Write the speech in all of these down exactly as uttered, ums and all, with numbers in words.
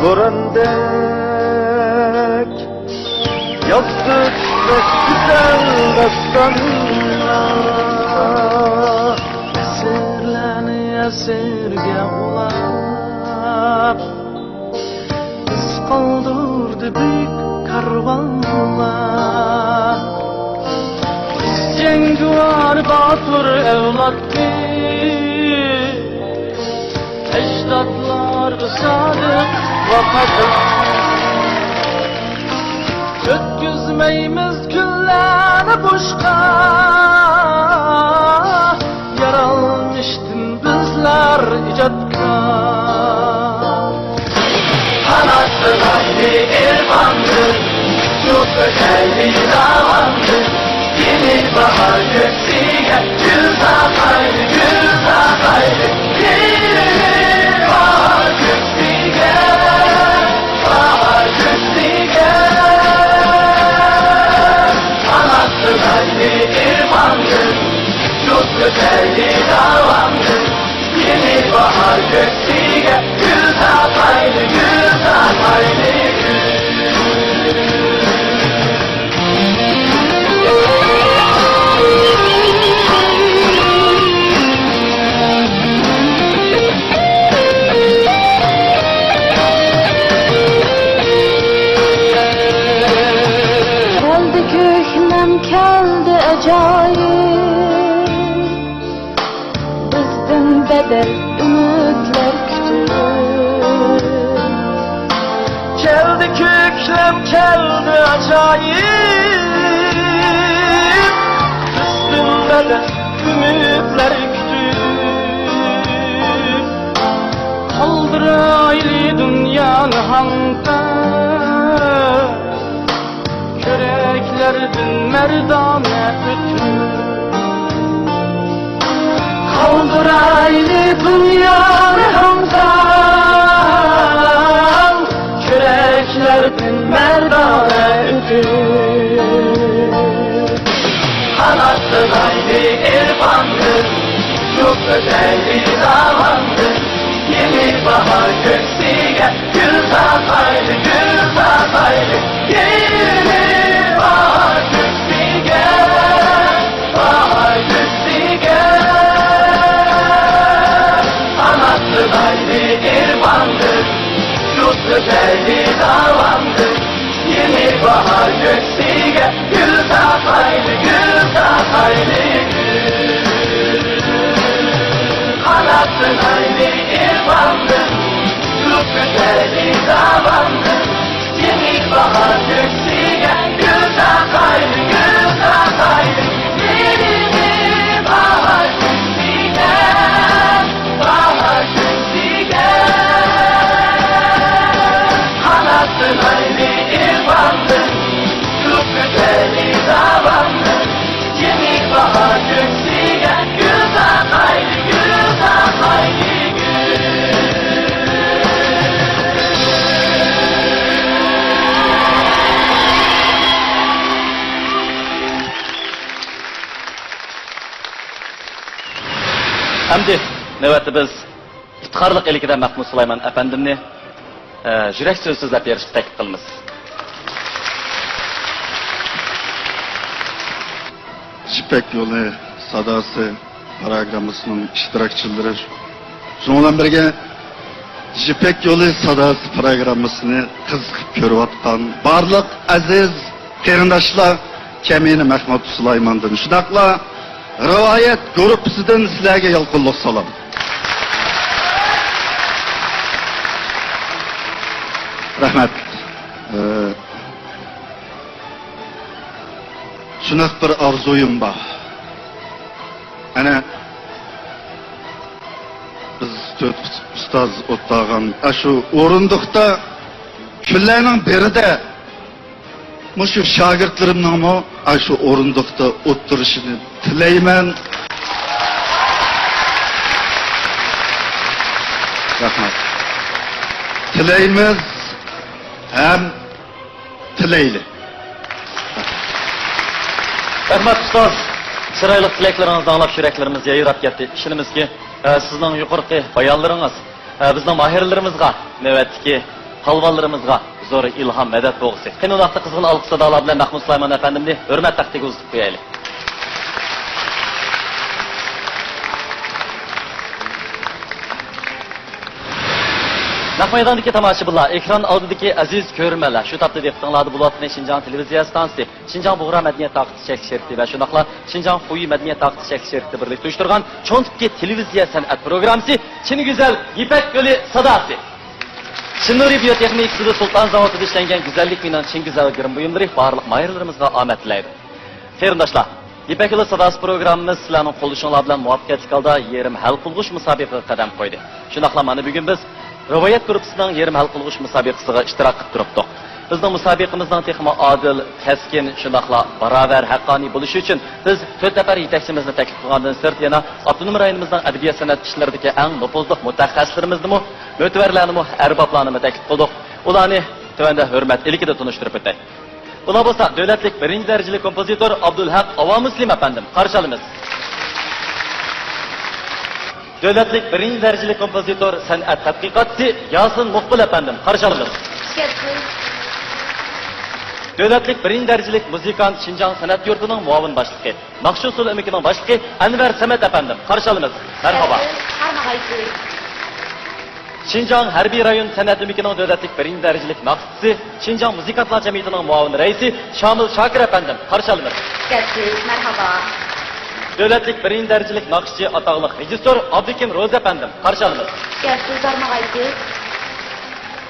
بوراندەك يازدۇق بەك گۈزەل داستانلار. ئەسىرلەرنى ئەسىرگە ئۇلاپ، ئىز قالدۇردى بۈيۈك كارۋانلار. بىز جەڭگىۋار باتۇر ئەۋلادمىز، ئەجدادلارغا سادىق ۋاپادار. ئۆتكۈزمەيمىز كۈنلەرنى بوشقا، يارالمىشتىن بىزلەر ئىجادكار. قاناتلىنايلى ئىرفاندىن، شۇ كۆتەيلى داۋاندىن، يېڭى باھار كۆكسىگە، گۈل ساقايلى، گۈل ساقايلى، يېڭى باھار كۆكسىگە، باھار كۆكسىگە. قاناتلىنايلى ئىرفاندىن، شۇ كۆتەيلى داۋاندىن، يېڭى باھار كۆكسىگە، گۈل ساقايلى، گۈل ساقايلى، گۈل. كەلدى كۆكلەم، كەلدى ئاجايىپ، بىزدىن بەدەل ئۈمىدلەر كۈتۈپ. كەلدى كۆكلەم، كەلدى ئاجايىپ، بىزدىن بەدەل ئۈمىدلەر كۈتۈپ. قالدۇرايلى دۇنيانى ھاڭ-تاڭ، يۈرەكلەردىن مەردانە ئۆتۈپ. قالدۇرايلى دۇنيانى ھاڭ-تاڭ، يۈرەكلەردىن مەردانە ئۆتۈپ. قاناتلىنايلى ئىرفاندىن، شۇ كۆتەيلى داۋاندىن، يېڭى باھار كۆكسىگە. گۈل ساقايلى، گۈل ساقايلى، يېڭى باھار كۆكسىگە، باھار كۆكسىگە. قاناتلىنايلى ئىرفاندىن، شۇ كۆتەيلى داۋاندىن، يېڭى باھار كۆكسىگە. گۈل ساقايلى، گۈل ساقايلى، گۈل. قاناتلىنايلى ئىرفاندىن، شۇ كۆتەيلى داۋاندىن، يېڭى باھار كۆكسىگە. گۈل ساقايلى، گۈل ساقايلى، يېڭى باھار كۆكسىگە. باھار كۆكسىگە. قاناتلىنايلى ئىرفاندىن، شۇ كۆتەيلى داۋاندىن، يېڭى باھار كۆكسىگە. گۈل ساقايلى، گۈل ساقايلى، گۈل. ئەمدى نۆۋەتتە بىز ئىپتىخارلىق ئىلكىدە مەھمۇد سۇلايمان ئەپەندىمنى، ئە، يۈرەك سۆزى سۆزلەپ بېرىشقا تەكلىپ قىلىمىز. يىپەك يولى ساداسى پىروگراممىسىنىڭ ئىشتىراكچىلىرى، شۇنىڭ بىلەن بىرگە يىپەك يولى ساداسى پىروگراممىسىنى قىزىقىپ كۆرۈۋاتقان بارلىق ئەزىز قېرىنداشلار، كەمىنە مەھمۇد سۇلايماندىن، شۇنداقلا رىۋايەت گۇرۇپپىسىدىن سىلەرگە يالقۇنلۇق سالام. رەھمەت. ئى، شۇنداق بىر ئارزۇيۇم بار. ئەنە، بىز تۆت ئۇستاز ئولتۇرغان ئاشۇ ئورۇندۇقتا كۈنلەرنىڭ بىرىدە مۇشۇ شاگىرتلىرىمنىڭمۇ ئاشۇ ئورۇندۇقتا ئولتۇرۇشىنى تىلەيمەن. رەھمەت. تىلەيمىز ھەم تىلەيلى. رەھمەت، ئۇستاز. چىرايلىق تىلەكلىرىڭىزنى ئاڭلاپ يۈرەكلىرىمىز يايراپ كەتتى. ئىشىنىمىزكى، ئە، سىزنىڭ يۇقىرىقى بايانلىرىڭىز، ئە، بىزنىڭ ماھىرلىرىمىزغا نۆۋەتتىكى پالۋانلىرىمىزغا زور ئىلھام، مەدەت بولغۇسى. قېنى، ئۇنداقتا قىزغىن ئالقىش سادالار بىلەن مەخمۇت سۇلايمان ئەپەندىمنى ھۆرمەت تەختىگە ئۇزىتىپ قويايلى. نەق مەيداندىكى تاماشىبىنلار، ئېكران ئالدىدىكى ئەزىز كۆرۈرمەنلەر، شۇ تاپتا دىققىتىڭلاردا بولۇۋاتقىنى شىنجاڭ تېلېۋىزىيە ئىستانسىسى، شىنجاڭ بۇغرا مەدەنىيەت تارقىتىش چەكلىك شىركىتى ۋە شۇنداقلا شىنجاڭ خۇيى مەدەنىيەت تارقىتىش چەكلىك شىركىتى بىرلىكتە ئۇيۇشتۇرغان چوڭ تىپتىكى تېلېۋىزىيە سەنئەت پروگراممىسى چىن گۈزەل يىپەك يولى ساداسى. شىننۇرى بىيوتېخنىكىسىدا سۇلتان زاۋۇتىدا ئىشلەنگەن گۈزەللىك مېنىڭ چىن گۈزەل گىرىم بۇيۇملىرى بارلىق ماھىرلىرىمىزغا ئامەتلەيدۇ. قېرىنداشلار، يىپەك يولى ساداسى پروگراممىمىز سىلەرنىڭ قوللىشىڭلار بىلەن مۇۋەپپەقىيەتلىك ھالدا يېرىم ھەل قىلغۇچ مۇسابىقىگە قەدەم قويدى. شۇنداقلا مانا بۈگۈن بىز رىۋايەت گۇرۇپپىسىنىڭ يېرىم ھەل قىلغۇچ مۇسابىقىسىغا ئىشتىراك قىلىپ تۇرۇپتۇق. بىزنىڭ مۇسابىقىمىزنىڭ تېخىمۇ ئادىل، كەسكىن، شۇنداقلا باراۋەر، ھەققانىي بولۇشى ئۈچۈن بىز تۆت نەپەر يېتەكچىمىزنى تەكلىپ قىلغاندىن سىرت، يەنە ئاپتونوم رايونىمىزنىڭ ئەدەبىيات سەنئەت ئىشلىرىدىكى ئەڭ نوپۇزلۇق مۇتەخەسسىسلىرىمىزنىمۇ، مۆتىۋەرلەرنىمۇ، ئەربابلارنىمۇ تەكلىپ قىلدۇق. ئۇلارنى تۆۋەندە ھۆرمەت ئىلكىدە تونۇشتۇرۇپ ئۆتەي. بۇلار بولسا دۆلەتلىك بىرىنچى دەرىجىلىك كومپوزىتور ئابدۇلھەق ئاۋامۇسلىم ئەپەندىم، قارشى ئالىمىز. دۆلەتلىك بىرىنچى دەرىجىلىك كومپوزىتور، سەنئەت تەتقىقاتچىسى ياسىن مۇقبىل ئەپەندىم، قارشى ئالىمىز. دۆلەتلىك بىرىنچى دەرىجىلىك مۇزىكانت، شىنجاڭ سەنئەت يۇرتىنىڭ مۇئاۋىن باشلىقى، ناخشا ئۇسسۇل ئۆمىكىنىڭ باشلىقى ئەنۋەر سەمەت ئەپەندىم، قارشى ئالىمىز. مەرھابا. قارماقايسىز. شىنجاڭ ھەربىي رايون سەنئەت ئۆمىكىنىڭ دۆلەتلىك بىرىنچى دەرىجىلىك ناخشىچىسى، شىنجاڭ مۇزىكانتلار جەمئىيىتىنىڭ مۇئاۋىن رەئىسى شامىل شاكىر ئەپەندىم، قارشى ئالىمىز. كەلسىز، مەرھابا. دۆلەتلىك بىرىنچى دەرىجىلىك ناخشىچى، ئاتاقلىق رېژىسسور ئابدۇكىم روزى ئەپەندىم، قارشى ئالىمىز. كەلسىز، بارماغايسىز.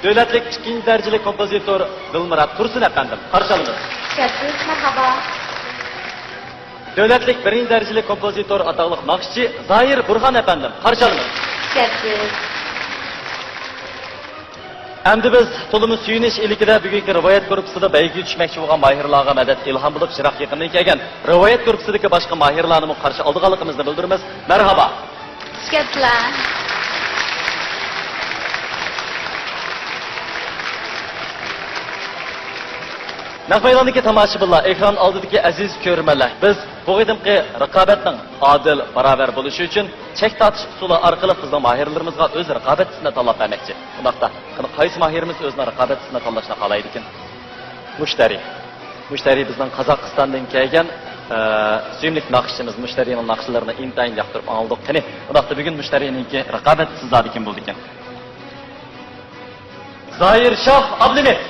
دۆلەتلىك ئىككىنچى دەرىجىلىك كومپوزىتور دىلمۇرات تۇرسۇن ئەپەندىم، قارشى ئالىمىز. كەلسىز، مەرھابا. دۆلەتلىك بىرىنچى دەرىجىلىك كومپوزىتور، ئاتاقلىق ناخشىچى زاھىر بۇرھان ئەپەندىم، قارشى ئالىمىز. كەلسىز. ئەمدى بىز تولىمۇ سۆيۈنۈش ئىلكىدە بۈگۈنكى رىۋايەت گۇرۇپپىسىدا بەيگىگە چۈشمەكچى بولغان ماھىرلارغا مەدەت، ئىلھام بولۇپ، يىراق يېقىندىن كەلگەن رىۋايەت گۇرۇپپىسىدىكى باشقا ماھىرلارنىمۇ قارشى ئالىدىغانلىقىمىزنى بىلدۈرىمىز. مەرھابا. خۇش كەپسىلەر. نەق مەيداندىكى تاماشىبىنلار، ئېكران ئالدىدىكى ئەزىز كۆرۈرمەنلەر، بىز بۇ قېتىمقى رىقابەتنىڭ ئادىل، باراۋەر بولۇشى ئۈچۈن چەك تارتىش ئۇسۇلى ئارقىلىق بىزنىڭ ماھىرلىرىمىزغا ئۆز رىقابەتچىسىنى تاللاپ بەرمەكچى. ئۇنداقتا، قېنى، قايسى ماھىرىمىز ئۆزىنىڭ رىقابەتچىسىنى تاللاشنى خالايدىكىن؟ مۇشتەرى. مۇشتەرى بىزنىڭ قازاقىستاندىن كەلگەن، ئە، سۆيۈملۈك ناخشىچىمىز. مۇشتەرىنىڭ ناخشىلىرىنى ئىنتايىن ياقتۇرۇپ ئاڭلىدۇق. قېنى، ئۇنداقتا بۈگۈن مۇشتەرىنىڭكى رىقابەتچىسى زادى كىم بولىدىكىن؟ زاھىر شاھ ئابلىمىت.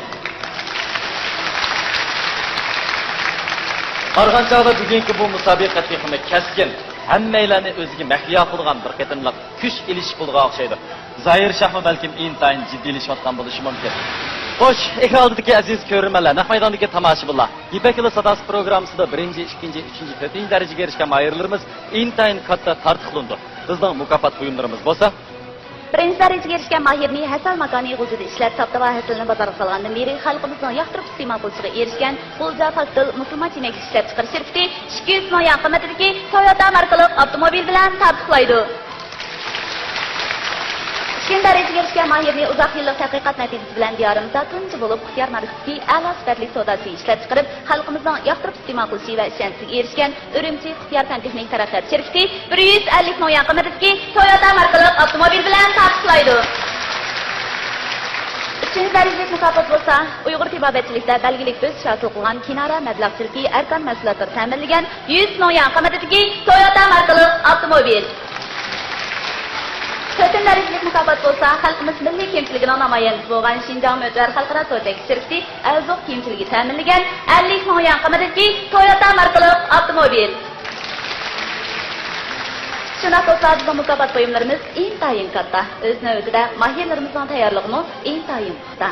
قارىغان چاغدا بۈگۈنكى بۇ مۇسابىقە تېخىمۇ كەسكىن، ھەممەيلەننى ئۆزىگە مەھلىيا قىلىدىغان بىر قېتىملىق كۈچ ئېلىشىش بولىدىغان ئوخشايدۇ. زاھىر شاھمۇ بەلكىم ئىنتايىن جىددىيلىشىۋاتقان بولۇشى مۇمكىن. خوش، ئېكران ئالدىدىكى ئەزىز كۆرۈرمەنلەر، نەق مەيداندىكى تاماشىبىنلار، يىپەك يولى ساداسى پروگراممىسىدا بىرىنچى، ئىككىنچى، ئۈچىنچى، تۆتىنچى دەرىجىگە ئېرىشكەن ماھىرلىرىمىز ئىنتايىن كاتتا تارتۇقلىنىدۇ. بىزنىڭ مۇكاپات بۇيۇملىرىمىز بولسا، بىرىنچى دەرىجىگە ئېرىشكەن ماھىرنى ھەسەل ماكانى غۇلجىدا ئىشلەپ، تاپتىۋا ھەسىلىنى بازارغا سالغاندىن بېرى خەلقىمىزنىڭ ياقتۇرۇپ ئىستېمال قىلىشىغا ئېرىشكەن غۇلجا پاك دىل مۇسۇلمانچە يېمەكلىك ئىشلەپچىقىرىش شىركىتى ئىككى يۈز مىڭ يۈەن قىممىتىدىكى تويوتا ماركىلىق ئاپتوموبىل بىلەن تارتۇقلايدۇ. ئىككىنچى دەرىجىگە ئېرىشكەن ماھىرنى ئۇزاق يىللىق تەتقىقات نەتىجىسى بىلەن دىيارىمىزدا تۇنجى بولۇپ قۇتىيار ماركىسىدىكى ئەلا سۈپەتلىك سودا سۈيى ئىشلەپچىقىرىپ، خەلقىمىزنىڭ ياقتۇرۇپ ئىستېمال قىلىشى ۋە ئىشەنچىسىگە ئېرىشكەن ئۈرۈمچى قۇتىيار پەن تېخنىك تەرەققىيات شىركىتى بىر يۈز ئەللىك مىڭ يۈەن قىممىتىدىكى تويوتا ماركىلىق ئاپتوموبىل بىلەن تارتۇقلايدۇ. ئۈچىنچى دەرىجىلىك مۇكاپات بولسا، ئۇيغۇر تېبابەتچىلىكتە بەلگىلىك بۆسۈش ھاسىل قىلغان كىنارا مەبلەغچىلىكى ئەركان مەھسۇلاتلىرى تەمىنلىگەن يۈز مىڭ يۈەن قىممىتىدىكى تويوتا ماركىلىق ئاپتوموبىل. تۆتىنچى دەرىجىلىك مۇكاپات بولسا، خەلقىمىز مىللىي كىمچىلىكىنىڭ نامايەندىسى بولغان شىنجاڭ مۆتىۋەر خەلقئارا سودا چەكلىك شىركىتى ئەلزوق كىيىمچىلىكى تەمىنلىگەن ئەللىك مىڭ يۈەن قىممىتىدىكى تويوتا ماركىلىق ئاپتوموبىل. شۇنداق دوستلار، بىزنىڭ مۇكاپات بۇيۇملىرىمىز ئىنتايىن كاتتا. ئۆز نۆۋىتىدە ماھىرلىرىمىزنىڭ تەييارلىقىمۇ ئىنتايىن پۇختا.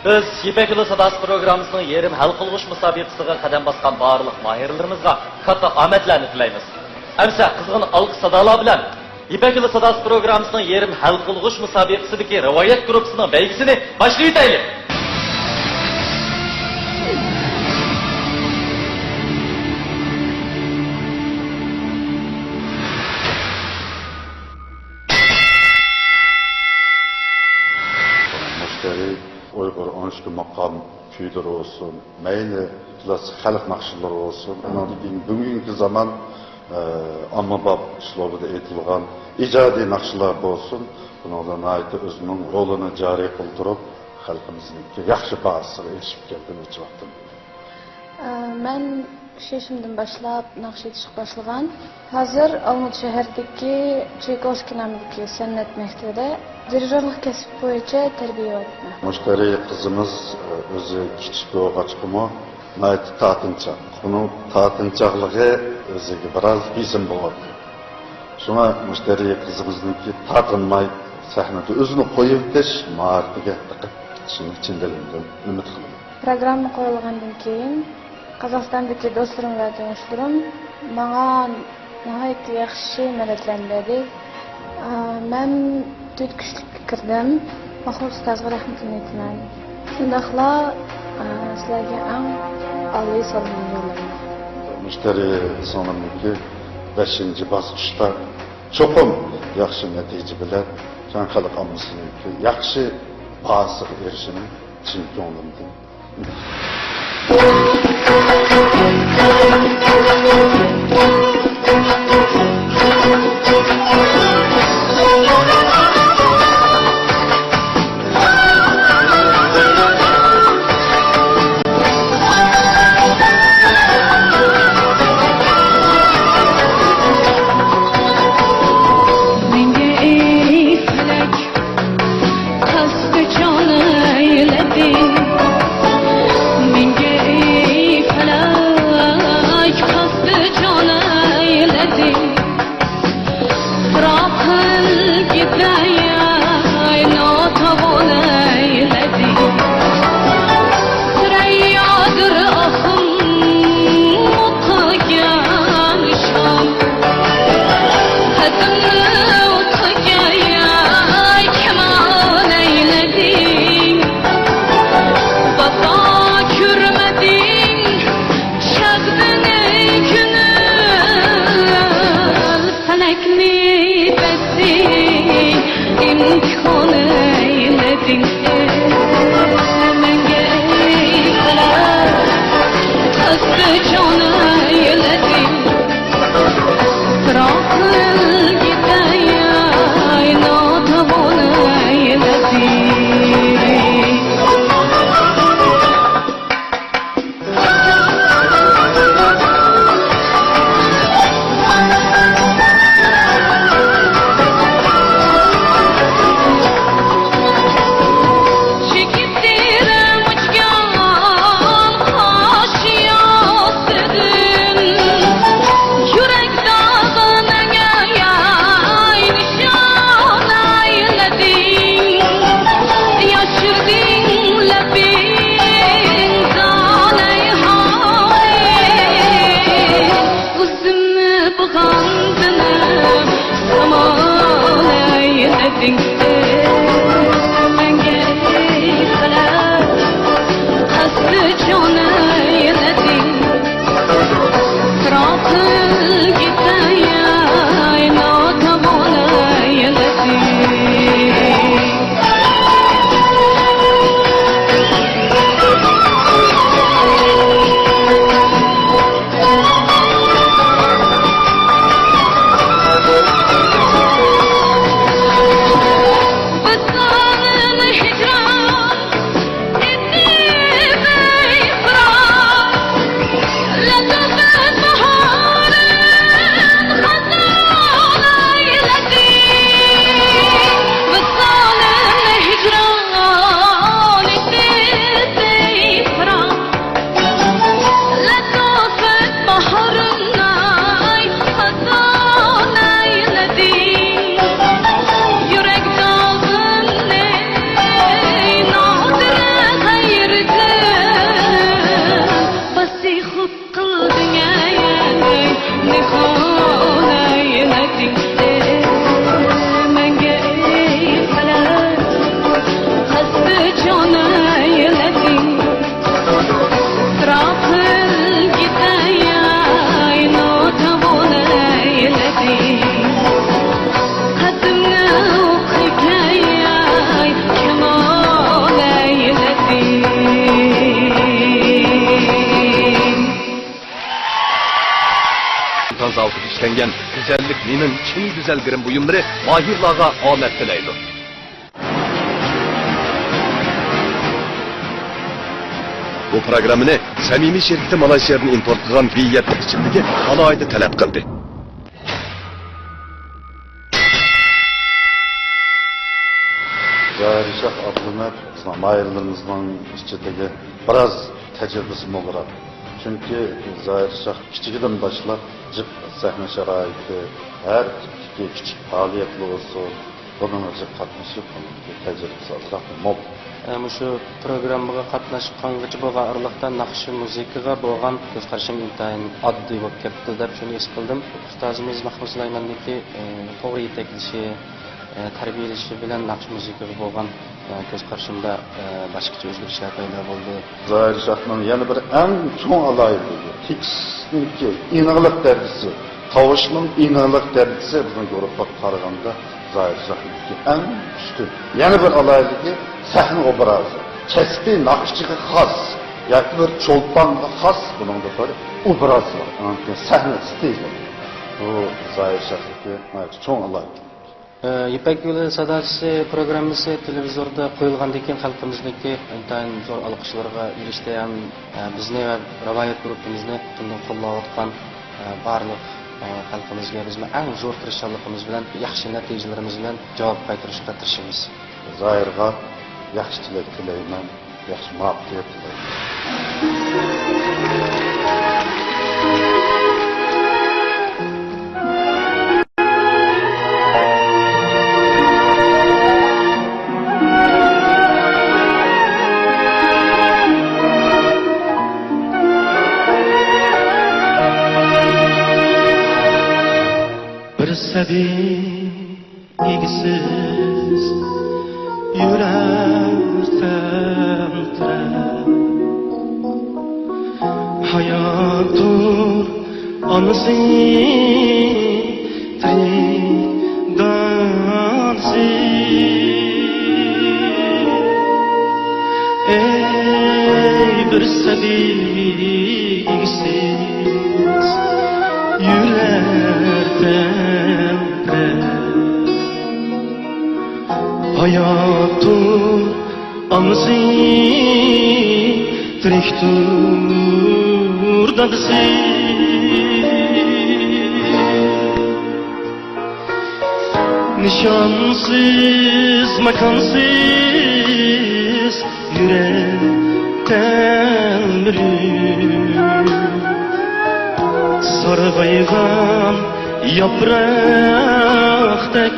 بىز يىپەك يولى ساداسى پروگراممىسىنىڭ يېرىم ھەل قىلغۇچ مۇسابىقىسىغا قەدەم باسقان بارلىق ماھىرلىرىمىزغا كاتتا ئامەتلەرنى تىلەيمىز. ئەمسە قىزغىن ئالقىش سادالار بىلەن يىپەك يولى ساداسى پروگراممىسىنىڭ يېرىم ھەل قىلغۇچ مۇسابىقىسىدىكى رىۋايەت گۇرۇپپىسىنىڭ بەيگىسىنى باشلىۋېتەيلى! مۇشتەرى ئۇيغۇر ئون ئىككى مۇقام كۈيلىرى بولسۇن، مەيلى كلاسسىك خەلق ناخشىلىرى بولسۇن، ئۇنىڭدىن كېيىن بۈگۈنكى زامان، ئە، ئاممىباب ئۇسلۇبىدا ئېيتىلغان ئىجادىي ناخشىلار بولسۇن، بۇنىڭدا ناھايىتى ئۆزىنىڭ رولىنى جارى قىلدۇرۇپ، خەلقىمىزنىڭكى ياخشى باھاسىغا ئېرىشىپ كەلدى نەچچە ۋاقىتتىن بۇيان. ئە، مەن ئۈچ يېشىمدىن باشلاپ ناخشا ئېيتىشقا باشلىغان. ھازىر ئالمۇتا شەھىرىدىكى چايكوۋسكىي نامىدىكى سەنئەت مەكتىۋىدە دىرىژورلۇق كەسىپ بويىچە تەربىيەلىنىۋاتىمەن. مۇشتەرى قىزىمىز، ئە، ئۆزى كىچىك بولغاچقىمۇ ناھايىتى تارتىنچاق. ئۇنىڭ تارتىنچاقلىقى ئۆزىگە بىراز بېسىم بولۇۋاتىدۇ. شۇڭا مۇشتەرى قىزىمىزنىڭكى تارتىنماي سەھنىدە ئۆزىنى قويۇۋېتىش ماھارىتىگە دىققەت قىلىشىنى چىن دىلىمدىن ئۈمىد قىلىمەن. پروگرامما قويۇلغاندىن كېيىن قازاقىستاندىكى دوستلىرىم ۋە تونۇشلىرىم ماڭا ناھايىتى ياخشى مەدەتلەرنى بەردى. ئە، مەن تۆت كۈچلۈككە كىردىم. مەخمۇت ئۇستازغا رەھمىتىمنى ئېيتىمەن. شۇنداقلا، ئە، سىلەرگە ئەڭ ئالىي سالاملىرىمنى يوللايمەن. مۇشتەرى سىڭلىمنىڭكى بەشىنچى باسقۇچتا چوقۇم ياخشى نەتىجە بىلەن چوڭ خەلق ئاممىسىنىڭكى ياخشى باھاسىغا ئېرىشىشىنى چىن كۆڭلۈمدىن مەڭگۈ ئەي پەلەك، قەستى جان ئەيلىدى. مەڭگۈ ئەي پەلەك، قەستى جان ئەيلىدى. بىراق، كېتەي ناتاۋان ئەيلىدى. سۈرەييادۇر ئاخۇن ئوتقا كەلشام، قەدىمنى ئوتقا كەي كىمان ئەيلىدى. ۋاپا كۆرمىدىڭ شەغدىنى كۈنۈل، پەلەكنى بەتتى ئىمتىھان ئەيلىدىڭ. مەڭگۈ ئەي پەلەك، قەستى جان ئەيلىدىڭ. بىراق، كېتەي ناتاۋان ئەيلىدىڭ. ئۆزۈمنى بۇغاندىن سامان ئەيلىدىڭ. مەڭگۈ ئەي پەلەك، قەستى جان ئەيلىدىڭ. بىراق، كېتەي ناتاۋان ئەيلىدىڭ. لەتىپەت باھارىمنى خازان ئەيلىدىڭ. يۈرەك داغىمنى نادىر غەيرىتىڭ باستى خۇد قىلدىڭ ئەي، نىھان ئەيلىدىڭ. مەڭگۈ ئەي پەلەك، قەستى جان ئەيلىدىڭ. بىراق، كېتەي ناتاۋان ئەيلىدىڭ. قەدىمنى ئوقۇيكەي كىمان ئەيلىدىڭ. تان زاۋۇتىدا ئىشلەنگەن گۈزەللىك مېنىڭ چىن گۈزەلگىرىم بۇيۇملىرى ماھىرلارغا ئامەت تىلەيدۇ. بۇ پروگراممىنى سەمىمىي شىركىتى مالايشىيەدىن ئىمپورت قىلغان ۋى يەتتە ئىچىملىكى ئالاھىدە تەلەپ قىلدى. زاھىر شاھ ئابلىمىت بىزنىڭ ماھىرلىرىمىزنىڭ ئىچىدىكى بىراز تەجرىبىسى مولراق. چۈنكى زاھىر شاھ كىچىكىدىن باشلاپ جىق سەھنە شارائىتى، ھەر تىپتىكى كىچىك پائالىيەتلەر بولسۇن، بۇنىڭغا جىق قاتنىشىپ، تەجرىبىسى ئازراق مول. ئە، مۇشۇ پروگراممىغا قاتناشقانغىچە بولغان ئارىلىقتا ناخشا مۇزىكىغا بولغان كۆز قارىشىم ئىنتايىن ئاددىي بولۇپ كەپتۇ دەپ شۇنى ھېس قىلدىم. ئۇستازىمىز مەخمۇت سۇلايماندىكى، ئە، توغرا يېتەكلىشى، ئە، تەربىيەلىشى بىلەن ناخشا مۇزىكىغا بولغان، ئە، كۆز قارىشىمدا، ئە، باشقىچە ئۆزگىرىشلەر پەيدا بولدى. زاھىر شاھنىڭ يەنە بىر ئەڭ چوڭ ئالاھىدىلىكى، تېكىستنىڭكى ئېنىقلىق دەرىجىسى، تاۋۇشنىڭ ئېنىقلىق دەرىجىسى بىزنىڭ گۇرۇپپىغا قارىغاندا زاھىر شاھنىڭكى ئەڭ ئۈستۈن. يەنە بىر ئالاھىدىلىكى، سەھنە ئوبرازى. كەسپىي ناخشىچىغا خاس ياكى بىر چولپانغا خاس بۇنىڭدا بىر ئوبراز بار. ئاندىن كېيىن سەھنە ئىستىلى. بۇ زاھىر شاھنىڭكى ناھايىتى چوڭ ئالاھىدىلىكى. ئە، يىپەك يولى ساداسى پروگراممىسى تېلېۋىزوردا قويۇلغاندىن كېيىن خەلقىمىزنىڭكى ئىنتايىن زور ئالقىشلىرىغا ئېرىشتى ھەم، ئە، بىزنى ۋە راۋايەت گۇرۇپپىمىزنى چىندىن قوللاۋاتقان، ئە، بارلىق، ئە، خەلقىمىزگە بىزمۇ ئەڭ زور تىرىشچانلىقىمىز بىلەن، ياخشى نەتىجىلىرىمىز بىلەن جاۋاب قايتۇرۇشقا تىرىشىمىز. زاھىرغا ياخشى تىلەك تىلەيمەن، ياخشى مۇۋەپپەقىيەت تىلەيمەن. بىر سەبىي ئىگىسىز يۈرەر تەمتىرەپ، ھاياتتۇر ئانىسى، تىرىك دادىسى. ئەي بىر سەبىي ئىگىسىز يۈرەر تەمتىرەپ، ھاياتتۇر ئانىسى، تىرىكتۇر دادىسى. نىشانسىز، ماكانسىز يۈرەر تەلمۈرۈپ، سارغايغان ياپراقتەك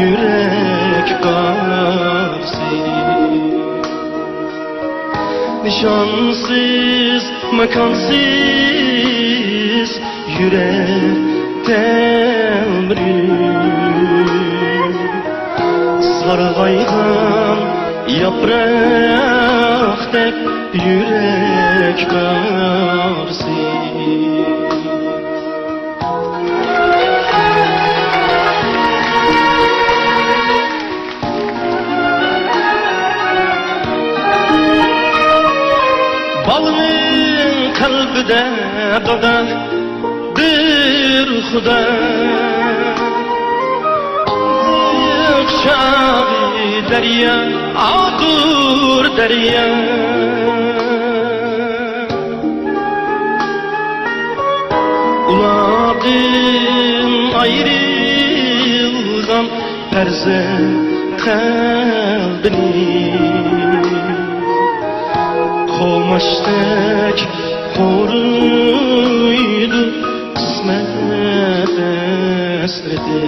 يۈرەك قارىسى. نىشانسىز، ماكانسىز يۈرەر تەلمۈرۈپ، سارغايغان ياپراقتەك يۈرەك قارىسى. بالىنىڭ قەلبىدە دادا بىر خۇدا. قۇشاغى دەريا، ئاقۇر دەريا. ئۇلاردىن ئايرىلغان پەرزەنت قەلبىنى قوماچتەك قورۇيدۇ قىسمەت ھەسرىتى.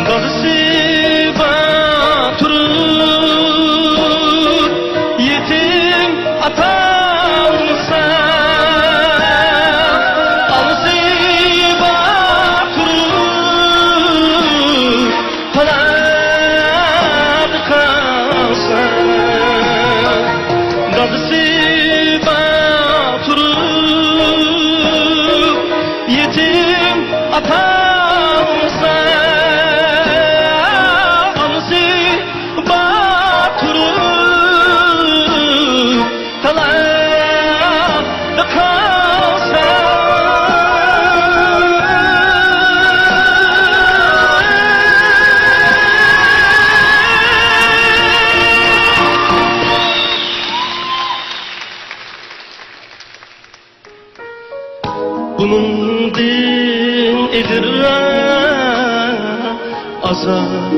دادىسى بار تۇرۇپ، يېتىم ئاتالمىسا، ئازاب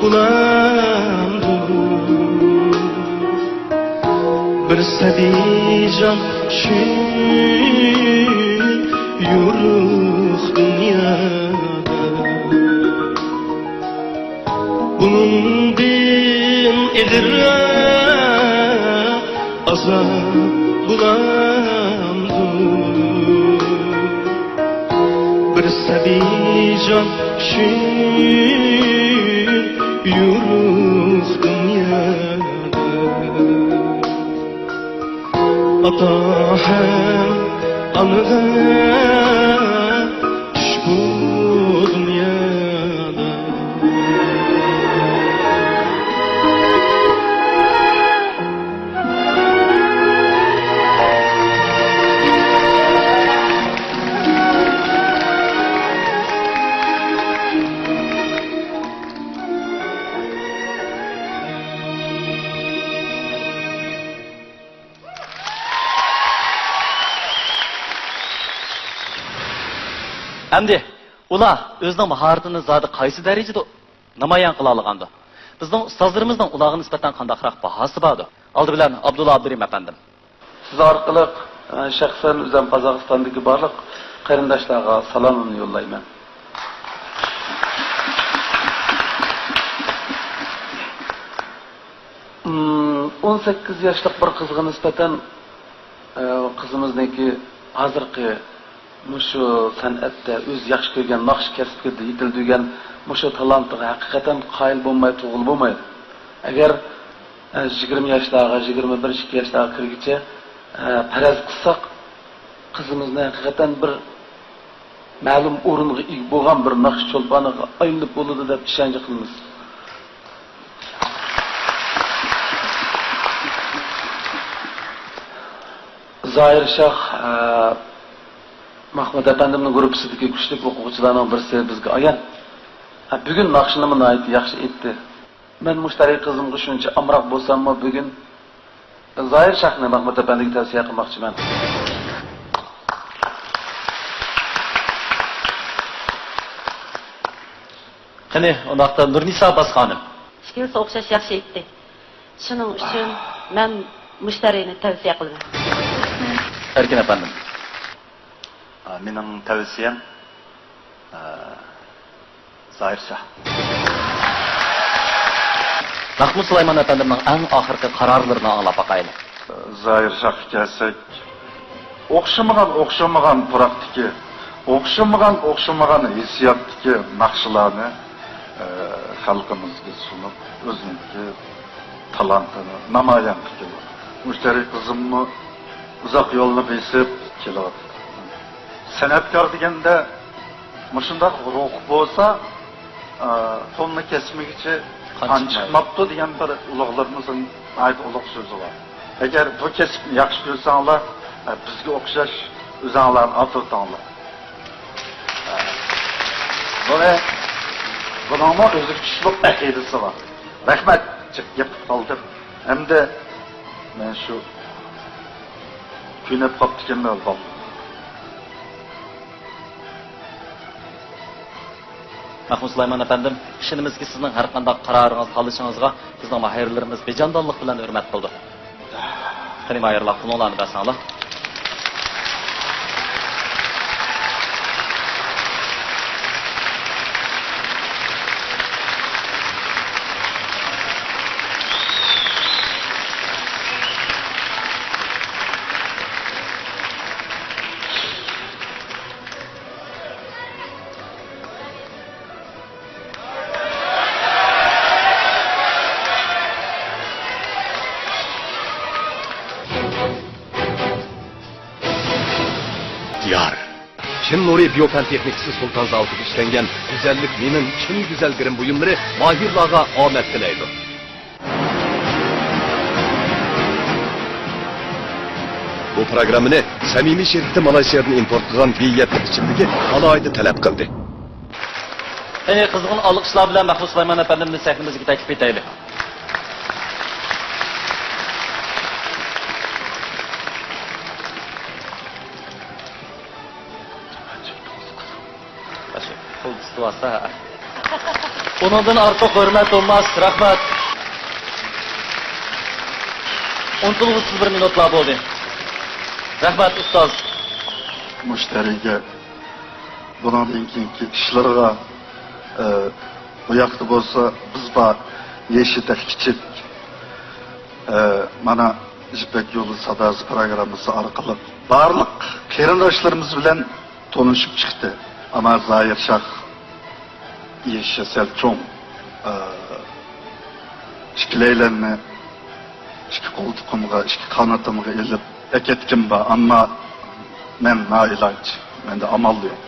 بولامدۇ بىر سەبىيجان شۇ يورۇق دۇنيادا؟ بۇنىڭدىن ئېغىرراق ئازاب بولامدۇ بىر سەبىيجان شۇ يورۇق دۇنيادا؟ ئاتا ھەم ئانىغا چۈش بۇ دۇنيادا. ئەمدى ئۇلار ئۆزىنىڭ ماھارىتىنى زادى قايسى دەرىجىدە نامايان قىلالىغاندۇ؟ بىزنىڭ ئۇستازلىرىمىزنىڭ ئۇلارغا نىسبەتەن قانداقراق باھاسى باردۇ؟ ئالدى بىلەن ئابدۇللا ئابدۇرېھىم ئەپەندىم. سىز ئارقىلىق، ئە، شەخسەن ئۆزۈم قازاقىستاندىكى بارلىق قېرىنداشلارغا سالامىمنى يوللايمەن. ئون سەككىز ياشلىق بىر قىزغا نىسبەتەن، ئە، قىزىمىزنىڭكى ھازىرقى مۇشۇ سەنئەتتە ئۆزى ياخشى كۆرگەن ناخشا كەسپىگە يېتىلدۈرگەن مۇشۇ تالانتىغا ھەقىقەتەن قايىل بولماي تۇرغىلى بولمايدۇ. ئەگەر، ئە، يىگىرمە ياشلارغا، يىگىرمە بىر، ئىككى ياشلارغا كىرگۈچە، ئە، پەرەز قىلساق، قىزىمىزنى ھەقىقەتەن بىر مەلۇم ئورۇنغا ئىگە بولغان بىر ناخشا چولپانىغا ئايلىنىپ بولىدۇ دەپ ئىشەنچ قىلىمىز. زاھىر شاھ، ئە، مەھمۇت ئەپەندىمنىڭ گۇرۇپپىسىدىكى كۈچلۈك ئوقۇغۇچىلارنىڭ بىرسى بىزگە ئايان. ئە، بۈگۈن ناخشىنىمۇ ناھايىتى ياخشى ئېيتتى. مەن مۇشتەرى قىزىمغا شۇنچە ئامراق بولساممۇ، بۈگۈن زاھىر شاھنى مەھمۇت ئەپەندىگە تەۋسىيە قىلماقچىمەن. قېنى، ئۇنداقتا نۇرنىسا ئابباس خانىم. ئىككىلىسى ئوخشاش ياخشى ئېيتتى. شۇنىڭ ئۈچۈن مەن مۇشتەرىنى تەۋسىيە قىلىمەن. ئەركىن ئەپەندىم. ئا، مېنىڭ تەۋسىيەم، ئا، زاھىر شاھ. مەخمۇت سۇلايمان ئەپەندىمنىڭ ئەڭ ئاخىرقى قارارلىرىنى ئاڭلاپ باقايلى. زاھىر شاھقا كەلسەك، ئوخشىمىغان، ئوخشىمىغان پۇراقتىكى، ئوخشىمىغان، ئوخشىمىغان ھېسسىياتتىكى ناخشىلارنى، ئە، خەلقىمىزگە سۇنۇپ، ئۆزىنىڭكى تالانتىنى نامايان قىلىۋاتىدۇ. مۇشتەرى قىزىممۇ ئۇزاق يولنى بېسىپ كېلىۋاتىدۇ. سەنئەتكار دېگەندە مۇشۇنداق روھ بولسا، ئە، توننى كەسمىگىچە قان قان چىقمايدۇ. چىقماپتۇ دېگەن بىر ئۇلۇغلىرىمىزنىڭ ناھايىتى ئۇلۇغ سۆزى بار. ئەگەر بۇ كەسىپنى ياخشى كۆرسەڭلار، ئە، بىزگە ئوخشاش ئۆزۈڭلارنى ئاتىۋېتىڭلار. ئە، بۇنى، بۇنىڭمۇ ئۆزىگە تۇشلۇق ئەقىدىسى بار. رەھمەت، جىق گەپ قىلىپ قالدىم. ئەمدى مەن شۇ كۆيۈنۈپ قاپتىكەنمەن، بالىلار. مەخمۇت سۇلايمان ئەپەندىم، ئىشىنىمىزكى، سىزنىڭ ھەر قانداق قارارىڭىز، تاللىشىڭىزغا بىزنىڭ ماھىرلىرىمىز بىجاندانلىق بىلەن ھۆرمەت قىلىدۇ. قېنى، ماھىرلار، قولۇڭلارنى بەرسەڭلار. دىيار. چىن نۇرى بىيو پەن تېخنىكىسى سۇلتان زاۋۇتىدا ئىشلەنگەن گۈزەللىك مېنىڭ چىن گۈزەل گىرىم بۇيۇملىرى ماھىرلارغا ئامەت تىلەيدۇ. بۇ پروگراممىنى سەمىمىي شىركىتى مالايسىيادىن ئىمپورت قىلغان بى يەتتە ئىچىملىكى ئالاھىدە تەلەپ قىلدى. قېنى، قىزغىن ئالقىشلار بىلەن مەخمۇت سۇلايمان ئەپەندىمنى سەھنىمىزگە تەكلىپ ئېتەيلى. قول تۇتۇۋالسا. ئۇنىڭدىن ئارتۇق ھۆرمەت بولماس. رەھمەت. ئۇنتۇلغۇسىز بىر مىنۇتلار بولدى. رەھمەت، ئۇستاز. مۇشتەرىگە بۇنىڭدىن كېيىنكى ئىشلىرىغا، ئە، بۇ ياقتا بولسا بىز بار، يېشى تېخى كىچىك. ئە، مانا يىپەك يولى ساداسى پىروگراممىسى ئارقىلىق بارلىق قېرىنداشلىرىمىز بىلەن تونۇشۇپ چىقتى. ئەمما زاھىر شاھ يېشى سەل چوڭ. ئە، ئىككىلەيلەننى ئىككى قولتۇقۇمغا، ئىككى قانىتىمغا ئېلىپ ئەكەتكۈم بار، ئەمما مەن نائىلاج، مەندە ئامال يوق.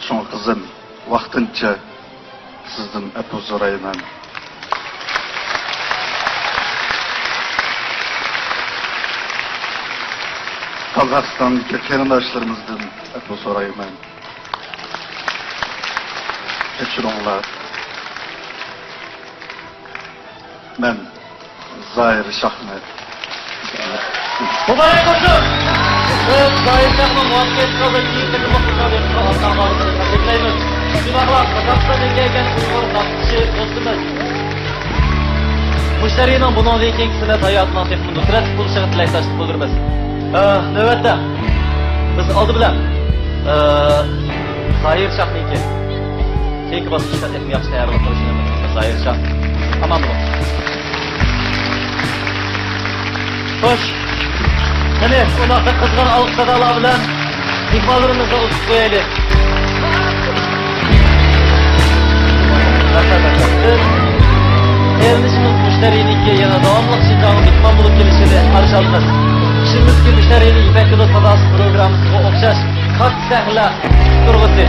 شۇڭا قىزىم، ۋاقتىنچە سىزدىن ئەپۇ سورايمەن. قازاقىستاندىكى قېرىنداشلىرىمىزدىن ئەپۇ سورايمەن. كەچۈرۈڭلار. مەن زاھىر شاھنى. مۇبارەك بولسۇن! بىز زاھىر شاھنىڭ مۇۋەپپەقىيەتلىك ھالدا كېيىنكى قېتىملىق مۇسابىقىسىگە ئاتلانغانلىقىنى تەبرىكلەيمىز. شۇنداقلا قازاقىستاندىن كەلگەن ئۇيغۇر ناخشىچى دوستىمىز مۇشتەرىنىڭ بۇنىڭدىن كېيىنكى سەنئەت ھاياتىنىڭ تېخىمۇ نۇسرەتلىك بولۇشىغا تىلەكداشلىق بىلدۈرىمىز. ئە، نۆۋەتتە بىز ئالدى بىلەن، ئە، زاھىر شاھنىڭكى كېيىنكى باسقۇچقا تېخىمۇ ياخشى تەييارلىق قىلىشىنى ئۈمىد قىلىمىز. زاھىر شاھ، ئامان بولۇڭ. خوش. قېنى، ئۇنداقتا قىزغىن ئالقىش سادالار بىلەن مېھمانلىرىمىزنى ئۇزىتىپ قويايلى. بىز ئېرىنىشىمىز مۇشتەرىنىڭكى يەنە داۋاملىق شىنجاڭغا مېھمان بولۇپ كېلىشىنى قارشى ئالىمىز. ئىشىنىمىزكى، مۇشتەرىنىڭ يىپەك يولى ساداسى پروگراممىسىغا ئوخشاش كاتتا سەھنىلەر تۇرغۇزدى.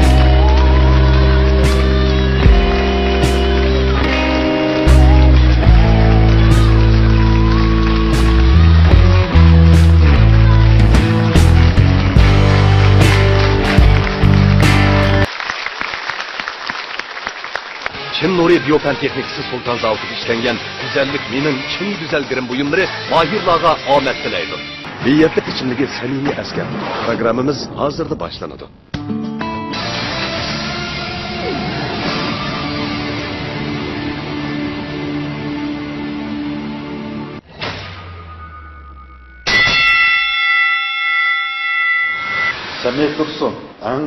چىن نۇرى بىيو پەن تېخنىكىسى سۇلتان زاۋۇتىدا ئىشلەنگەن گۈزەللىك مېنىڭ چىن گۈزەل گىرىم بۇيۇملىرى ماھىرلارغا ئامەت تىلەيدۇ. بىيەتلىك ئىچىملىكى سەمىمىي ئەسكەرتىدۇ. پروگراممىمىز ھازىرلا باشلىنىدۇ. سەمىي تۇرسۇن، ئەڭ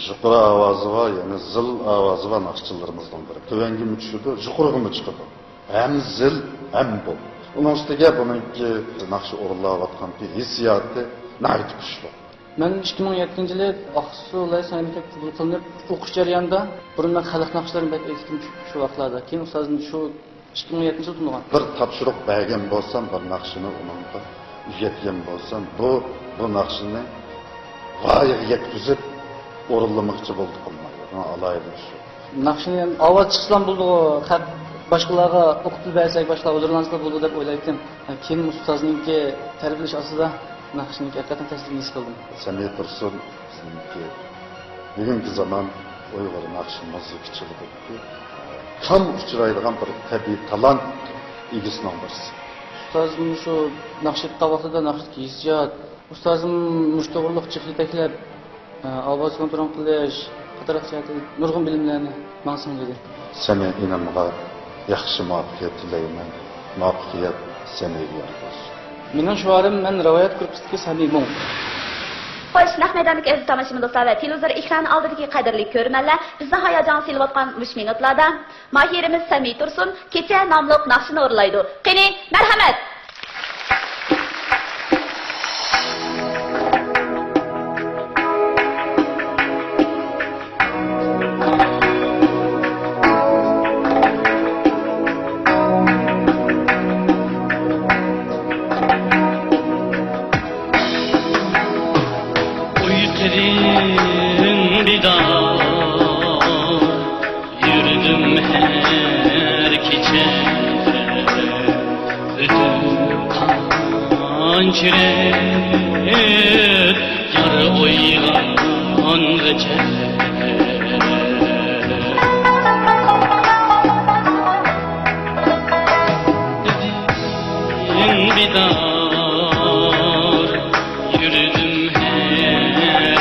يۇقىرى ئاۋازى بار، يەنى زىل ئاۋازى بار ناخشىچىلىرىمىزنىڭ بىرى. تۆۋەنگىمۇ چۈشىدۇ، يۇقىرىغىمۇ چىقىدۇ. ھەم زىل، ھەم بوم. ئۇنىڭ ئۈستىگە بۇنىڭكى ناخشا ئورۇنلاۋاتقان ھېسسىياتى ناھايىتى كۈچلۈك. مەن ئىككى مىڭ يەتتىنچى يىلى ئاقسۇ ۋىلايەت سەنئەت مەكتەپكە قوبۇل قىلىنىپ ئوقۇش جەريانىدا، بۇرۇن مەن خەلق ناخشىلىرىنى بەك ئېيتتىم شۇ، شۇ ۋاقىتلاردا. كېيىن ئۇستازدىن شۇ ئىككى مىڭ يەتتىنچى يىلى تونۇغان. بىر تاپشۇرۇق بەرگەن بولسام، بىر ناخشىنى ئۇنىڭغا ئۆگەتكەن بولسام، بۇ، بۇ ناخشىنى ۋايىغا يەتكۈزۈپ ئورۇنلىماقچى بولدۇق، مانا ئالاھىدە ئۇسۇل. ناخشىنى ئاۋاز چىقسىلا بولىدىغۇ، خەت باشقىلارغا ئوقۇپ بەرسەك، باشقىلار ھۇزۇرلانسىلا بولىدۇ دەپ ئويلايتتىم. كېيىن ئۇستازنىڭكى تەرىپلىشى ئاستىدا ناخشىنىڭكى ھەقىقەتەن تەسىرىنى ھېس قىلدىم. سەمىي تۇرسۇن بىزنىڭكى بۈگۈنكى زامان ئۇيغۇر ناخشا مۇزىكىچىلىرىدىكى كەم ئۇچرايدىغان بىر تەبىئىي تالانت ئىگىسىنىڭ بىرسى. ئۇستازىم شۇ ناخشا ئېيتقان ۋاقتىدا ناخشىدىكى ھېسسىيات، ئۇستازىم مۇشۇ توغرىلىق جىق يېتەكلەپ، ئاۋاز كونترول قىلىش قاتارلىق جەھەتتە نۇرغۇن بىلىملەرنى ماڭا سىڭدۈردى. سەمىي ئىنىمغا ياخشى مۇۋەپپەقىيەت تىلەيمەن. مۇۋەپپەقىيەت سەمىيگە يار بولسۇن. مېنىڭ شوئارىم، مەن رىۋايەت گۇرۇپپىسىدىكى سەمىي مۇڭ. خوش، نەق مەيداندىكى ئەزىز تاماشىبىن دوستلار ۋە تېلېۋىزور ئېكرانى ئالدىدىكى قەدىرلىك كۆرۈرمەنلەر، بىزنى ھاياجانغا سېلىۋاتقان مۇشۇ مىنۇتلاردا ماھىرىمىز سەمىي تۇرسۇن كېچە ناملىق ناخشىنى ئورۇنلايدۇ. قېنى، مەرھەمەت! ئۇيقۇدىن بىدار يۈردۈم ھەر كېچە، ئۆتۈپ قانچە رەت يار ئويغانغىچە. بىدار يۈردۈم ھەر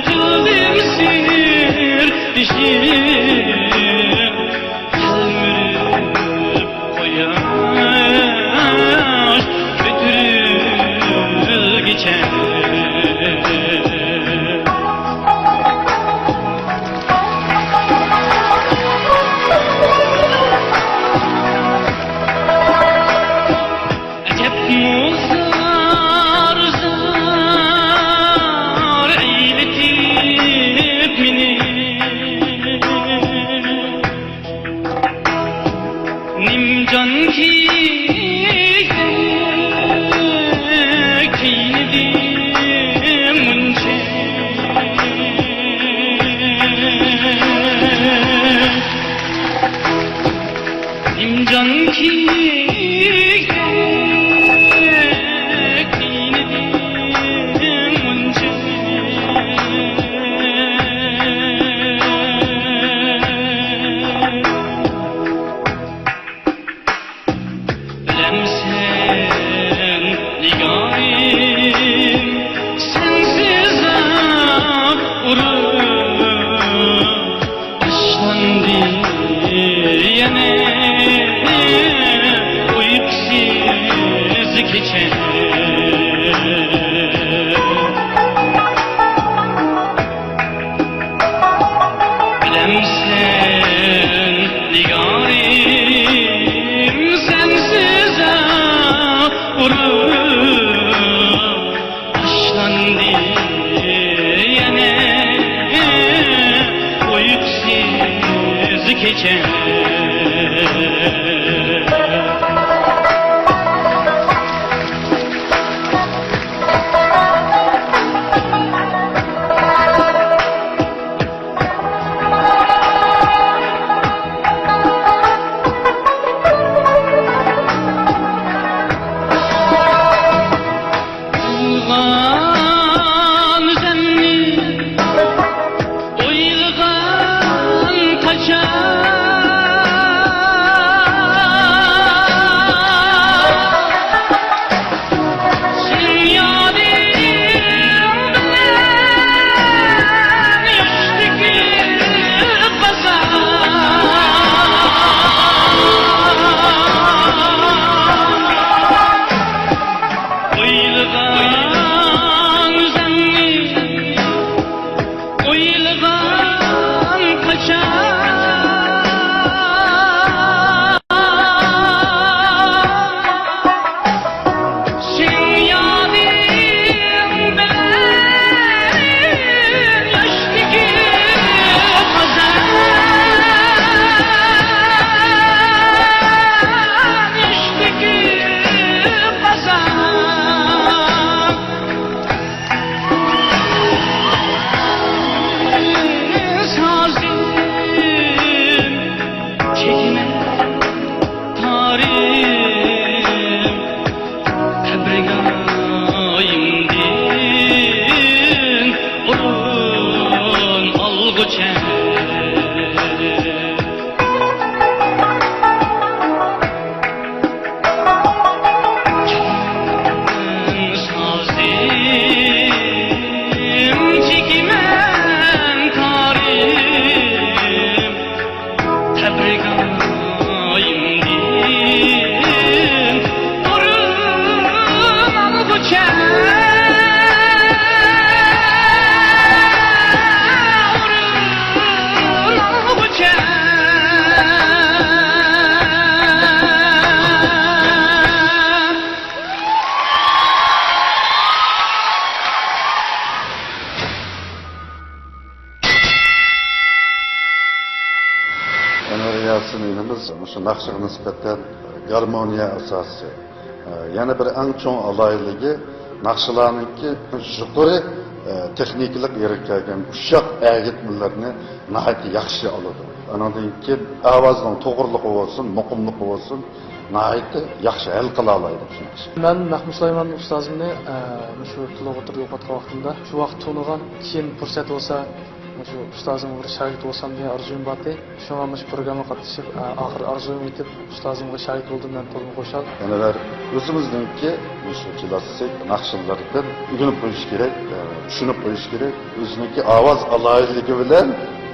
قىلدىم سىردىشىم، تەلمۈرۈپ قۇياش كۆتۈرۈلگىچە. ئەجەبمۇ زار، زار ئەيلىتىپ مېنى. نىمجان كىيگۈدەك كىينىدىم مۇنچە. نىمجان كىيگۈدەك كىينىدىم مۇنچە. بىلەمسەن، نىگارىم، سەنسىز ئۇرۇپ باشلاندى يەنە ئۇيقۇسىز كېچە. بىلەمسەن، نىگارىم، سەنسىز ئۇرۇپ باشلاندى يەنە ئۇيقۇسىز كېچە. ئويلىغان ئۆزۈمنى، ئويلىغان قاچان. سېنىڭ يادىڭ بىلەن ياش تۆكۈپ بازار. ئويلىغان ئۆزۈمنى، ئويلىغان قاچان. سېنىڭ يادىڭ بىلەن ياش تۆكۈپ بازار، ياش تۆكۈپ بازار. سازىم، چېكىمەن تارىم، قەبرىگاھىمدىن ئورۇن ئالغۇچە. سازىم، چېكىمەن تارىم، قەبرىگاھىمدىن ئورۇن ئالغۇچە. ئورۇن ئالغۇچە. ئەنۋەر ياسىن ئىنىمىز مۇشۇ ناخشىغا نىسبەتەن گارمونىيە ئاساسى. يەنە بىر ئەڭ چوڭ ئالاھىدىلىكى، ناخشىلارنىڭكى يۇقىرى تېخنىكىلىق يېرىگە كەلگەن ئۇششاق ئەگىتمىلەرنى ناھايىتى ياخشى ئالىدۇ. ئانىڭدىن كېيىن ئاۋازنىڭ توغرىلىقى بولسۇن، مۇقىملىقى بولسۇن، ناھايىتى ياخشى ھەل قىلالايدۇ شۇ ناخشا. مەن مەخمۇت سۇلايمان ئۇستازىمنى، ئە، مۇشۇ تولۇق ئوتتۇرىدا ئوقۇۋاتقان ۋاقتىمدا شۇ ۋاقىت تونۇغان، كېيىن پۇرسەت بولسا مۇشۇ ئۇستازىمغا بىر شاگىرت بولسام دېگەن ئارزۇيۇم بارتى. شۇڭا مۇشۇ پروگراممىغا قاتنىشىپ، ئا-، ئاخىرى ئارزۇيۇم يېتىپ، ئۇستازىمغا شاگىرت بولدۇم. مەن تولىمۇ خۇشال. ئەنۋەر، ئۆزىمىزنىڭكى مۇشۇ كلاسسىك ناخشىلاردىن ئۆگىنىپ قويۇش كېرەك، ئە، چۈشىنىپ قويۇش كېرەك. ئۆزىنىڭكى ئاۋاز ئالاھىدىلىكى بىلەن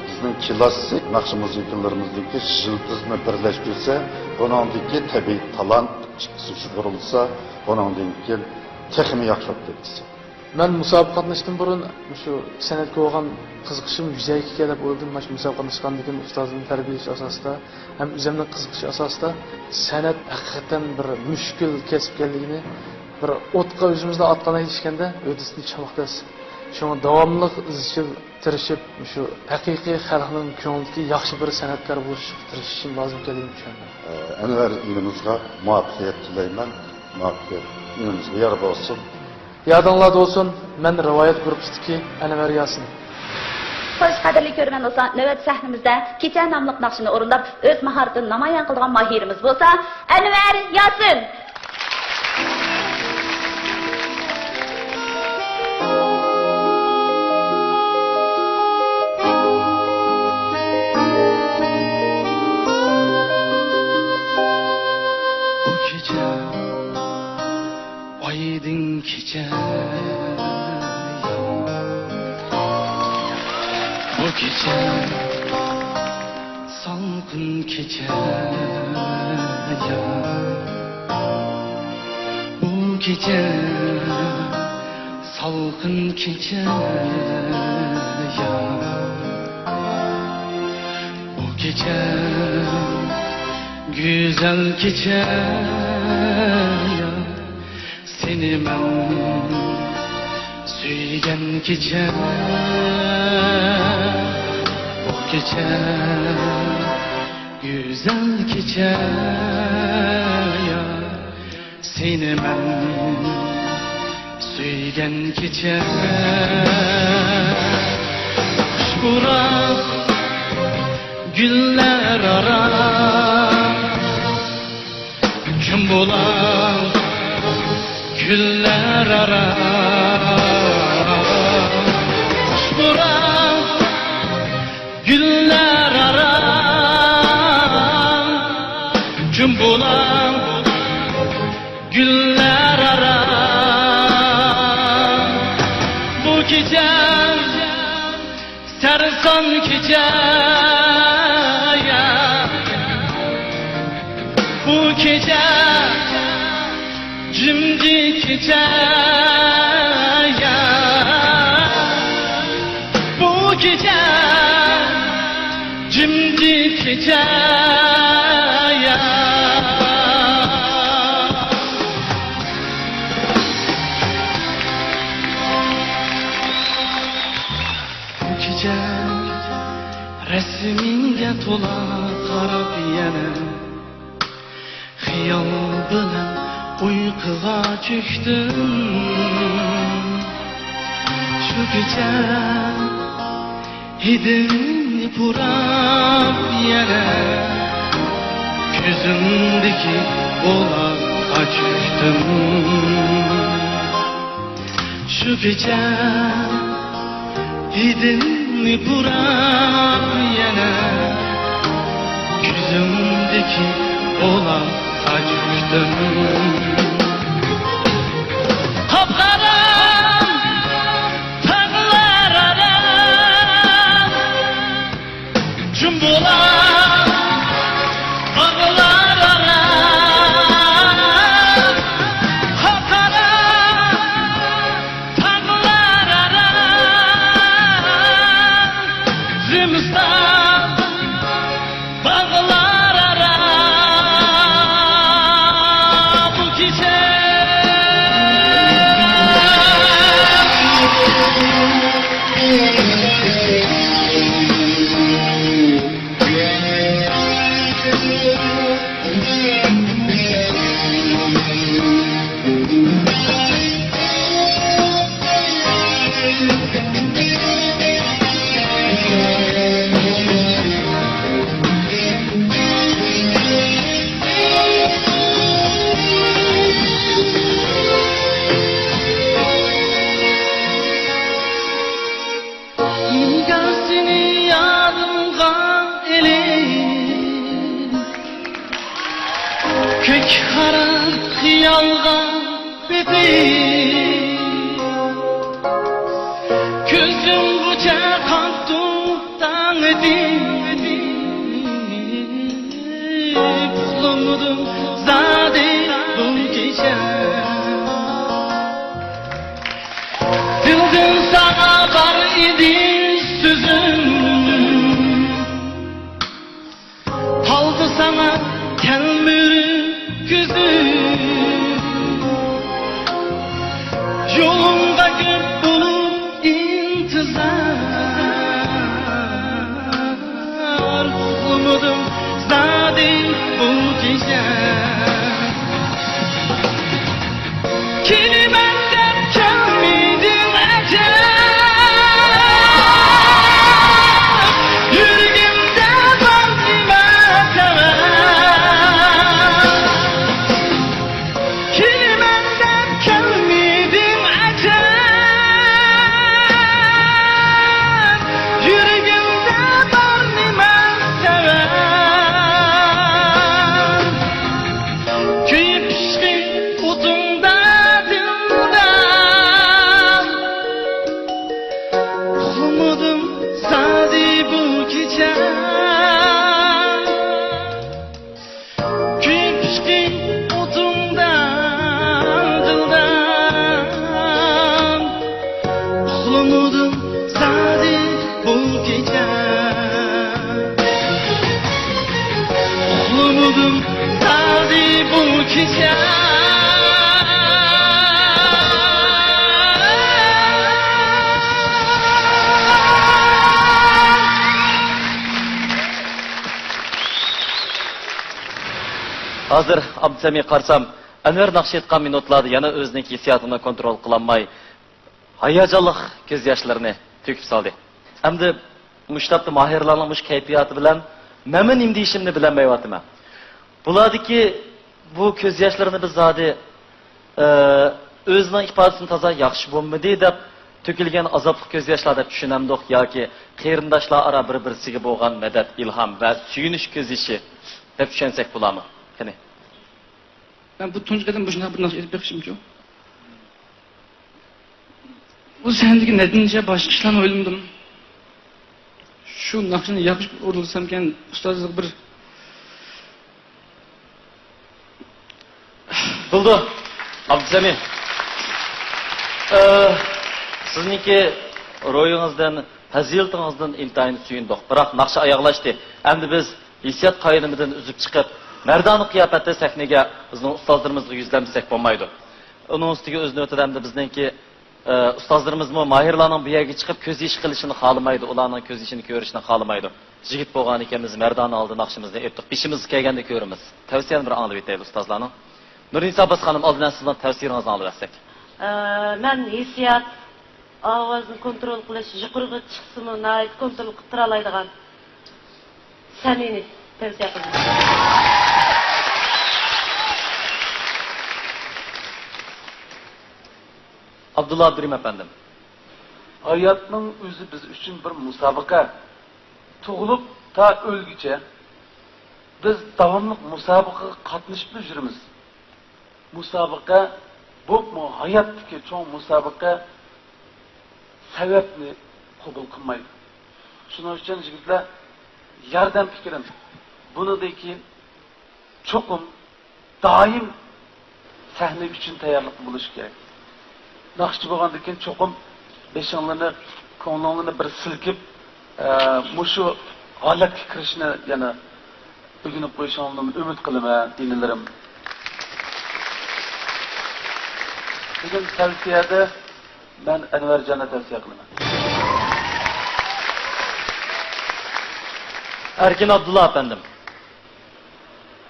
بىزنىڭ كلاسسىك ناخشا مۇزىكانلىرىمىزنىڭكى يىلتىزىنى بىرلەشتۈرسە، بۇنىڭدىكى تەبىئىي تالانت ئىككىسى شۇغۇرۇلسا، بۇنىڭدىن كېيىن تېخىمۇ ياخشى بولۇپ كېتىدۇ. مەن مۇسابىقە قاتنىشىشتىن بۇرۇن مۇشۇ سەنئەتكە بولغان قىزىقىشىم يۈزەركەن دەپ ئويلىدىم. مانا شۇ مۇسابىقە قاتناشقاندىن كېيىن ئۇستازىمنىڭ تەربىيەلىشى ئاساسىدا ھەم ئۆزۈمنىڭ قىزىقىشى ئاساسىدا سەنئەت ھەقىقەتەن بىر مۈشكۈل كەسىپ ئىكەنلىكىنى، بىر ئوتقا ئۆزىمىزنى ئاتقاندەك ھېس قىلىشكەندە ھۆددىسىنى چالماق تەس. شۇڭا داۋاملىق ئىزچىل تىرىشىپ، مۇشۇ ھەقىقىي خەلقنىڭ كۆڭلىدىكى ياخشى بىر سەنئەتكار بولۇشقا تىرىشىشىم لازىم ئىكەنلىكىنى چۈشەندىم. ئەنۋەر ئىنىمىزغا مۇۋەپپەقىيەت تىلەيمەن. مۇۋەپپەقىيەت ئىنىمىزغا يار بولسۇن. يادىڭلاردا بولسۇن، مەن رىۋايەت گۇرۇپپىسىدىكى ئەنۋەر ياسىن. خوش، قەدىرلىك كۆرۈرمەن دوستلار، نۆۋەتتە سەھنىمىزدە كېچە ناملىق ناخشىنى ئورۇنداپ، ئۆز ماھارىتىنى نامايان قىلىدىغان ماھىرىمىز بولسا ئەنۋەر ياسىن. بۇ كېچە ئايدىڭ كېچە، بۇ كېچە سالقىن كېچە، بۇ كېچە سالقىن كېچە، بۇ كېچە گۈزەل كېچە. سېنى مەن سۆيگەن كېچە، بۇ كېچە گۈزەل كېچە، يا سېنى مەن سۆيگەن كېچە. خۇش پۇراق گۈللەر ئارا جۇم بولاڭ، كۈنلەر ئارا خۇش پۇراق، گۈللەر ئارا جۇم بولاڭ، گۈللەر ئارا. بۇ كېچە سەرسان كېچە، يا بۇ كېچە جىمجىت كېچە، يا بۇ كېچە جىمجىت كېچە، يا. بۇ كېچە رەسىمىڭگە تولا قاراپ يەنە خىيال بىلەن ئۇيقۇغا چۆكتۈم. شۇ كېچە ھىدىڭنى پۇراپ يەنە كۆزۈمدىكى بۇلاققا چۆكتۈم. شۇ كېچە ھىدىڭنى پۇراپ يەنە كۆزۈمدىكى بۇلاققا چۆكتۈم. قاپقارا تاغلار ئارا جۇم بولاڭ، باغلار ئارا قاپقارا تاغلار ئارا، زىمىستان باغلار ئارا. بۇ كېچە زادى بۇ كېچە. دىلدىن ساڭا بار ئىدى سۆزۈم، قالدى ساڭا تەلمۈرۈپ كۆزۈم. يولۇڭغا كۆپ بولۇپ ئىنتىزار، ئۇخلىمىدىم زادى بۇ كېچە. كېلىمەن دەپ كەلمىدىڭ ئەجەب، يۈرىكىمدە بار نېمە سەۋەب؟ كېلىمەن دەپ كەلمىدىڭ ئەجەب، يۈرىكىمدە بار نېمە سەۋەب؟ كۆيۈپ پىشقىن ئوتۇڭدا دىلدار، ئۇخلىمىدىم زادى بۇ كېچە. كۆيۈپ پىشقىن ئوتۇڭدا دىلدار، ئۇخلىمىدىم زادى بۇ كېچە. ئۇخلىمىدىم زادى بۇ كېچە. ھازىر ئابدۇسەمىي قارىسام، ئەنۋەر ناخشا ئېيتقان مىنۇتلاردا يەنە ئۆزىنىڭ ھېسسىياتىنى كونترول قىلالماي، ھاياجانلىق كۆز ياشلىرىنى تۆكۈپ سالدى. ئەمدى مۇشۇ تاپتا ماھىرلارنىڭ مۇشۇ كەيپىياتى بىلەن مەنمۇ نېمە دېيىشىمنى بىلەلمەيۋاتىمەن. بۇلاردىكى بۇ كۆز ياشلىرىنى بىز زادى، ئە، ئۆزىنىڭ ئىپادىسىنى تازا ياخشى بولمىدى دەپ تۆكۈلگەن ئازابلىق كۆز ياشلار دەپ چۈشىنەمدۇق ياكى قېرىنداشلار ئارا بىر-بىرسىگە بولغان مەدەت، ئىلھام ۋە سۆيۈنۈش كۆز يېشى دەپ چۈشەنسەك بولارمۇ؟ قېنى. مەن بۇ تۇنجى قېتىم مۇشۇنداق بىر ناخشا ئېيتىپ بېقىشىمچۇ؟ بۇ سەھنىدىكى نەتىجە باشقا ئىشلارنى ئويلىمىدىم. شۇ ناخشىنى ياخشى ئورۇنلىسامكەن، ئۇستازلىق بىر. بولدى، ئابدۇسەمىي. ئە، سىزنىڭكى روھىڭىزدىن، پەزىلىتىڭىزدىن ئىنتايىن سۆيۈندۇق. بىراق ناخشا ئاياغلاشتى. ئەمدى بىز ھېسسىيات قاينىمىدىن ئۈزۈپ چىقىپ، مەردانە قىياپەتتە سەھنىگە بىزنىڭ ئۇستازلىرىمىزغا يۈزلەنمىسەك بولمايدۇ. ئۇنىڭ ئۈستىگە ئۆز نۆۋىتىدە ئەمدى بىزنىڭكى، ئە، ئۇستازلىرىمىزمۇ ماھىرلارنىڭ بۇ يەرگە چىقىپ كۆز يېشى قىلىشىنى خالىمايدۇ، ئۇلارنىڭ كۆز يېشىنى كۆرۈشنى خالىمايدۇ. يىگىت بولغانىكەن، بىز مەردانە ھالدا ناخشىمىزنى ئېيتتۇق. بېشىمىزغا كەلگەندە كۆرىمىز. تەۋسىيەنى بىر ئاڭلىۋېتەيلى ئۇستازلارنىڭ. نۇرنىسا ئابباس خانىم، ئالدىن سىزنىڭ تەۋسىيىڭىزنى ئاڭلىۋەتسەك. ئە، مەن ھېسسىيات، ئاۋازنى كونترول قىلىش، يۇقىرىغا چىقسىمۇ ناھايىتى كونترول قىلىپ تۇرالايدىغان سەمىنى تەۋسىيە قىلىمەن. ئابدۇللا ئابدۇرېھىم ئەپەندىم. ھاياتنىڭ ئۆزى بىز ئۈچۈن بىر مۇسابىقە. تۇغۇلۇپ تا ئۆلگۈچە بىز داۋاملىق مۇسابىقىگە قاتنىشىپلا يۈرىمىز. مۇسابىقە بولۇپمۇ ھاياتتىكى چوڭ مۇسابىقە سەۋەبنى قوبۇل قىلمايدۇ. شۇنىڭ ئۈچۈن يىگىتلەر، ياردەم پىكرىم، بۇنىڭدىن كېيىن چوقۇم دائىم سەھنە ئۈچۈن تەييارلىقتا بولۇش كېرەك. ناخشىچى بولغاندىن كېيىن چوقۇم بېشىڭلارنى، كۆڭلۈڭلارنى بىر سىلكىپ، ئە، مۇشۇ ھالەتكە كىرىشنى يەنە ئۆگىنىپ قويۇشۇڭلارنى ئۈمىد قىلىمەن، ئىنىلىرىم. بۈگۈن تەۋسىيەدە مەن ئەنۋەرجاننى تەۋسىيە قىلىمەن. ئەركىن ئابدۇللا ئەپەندىم.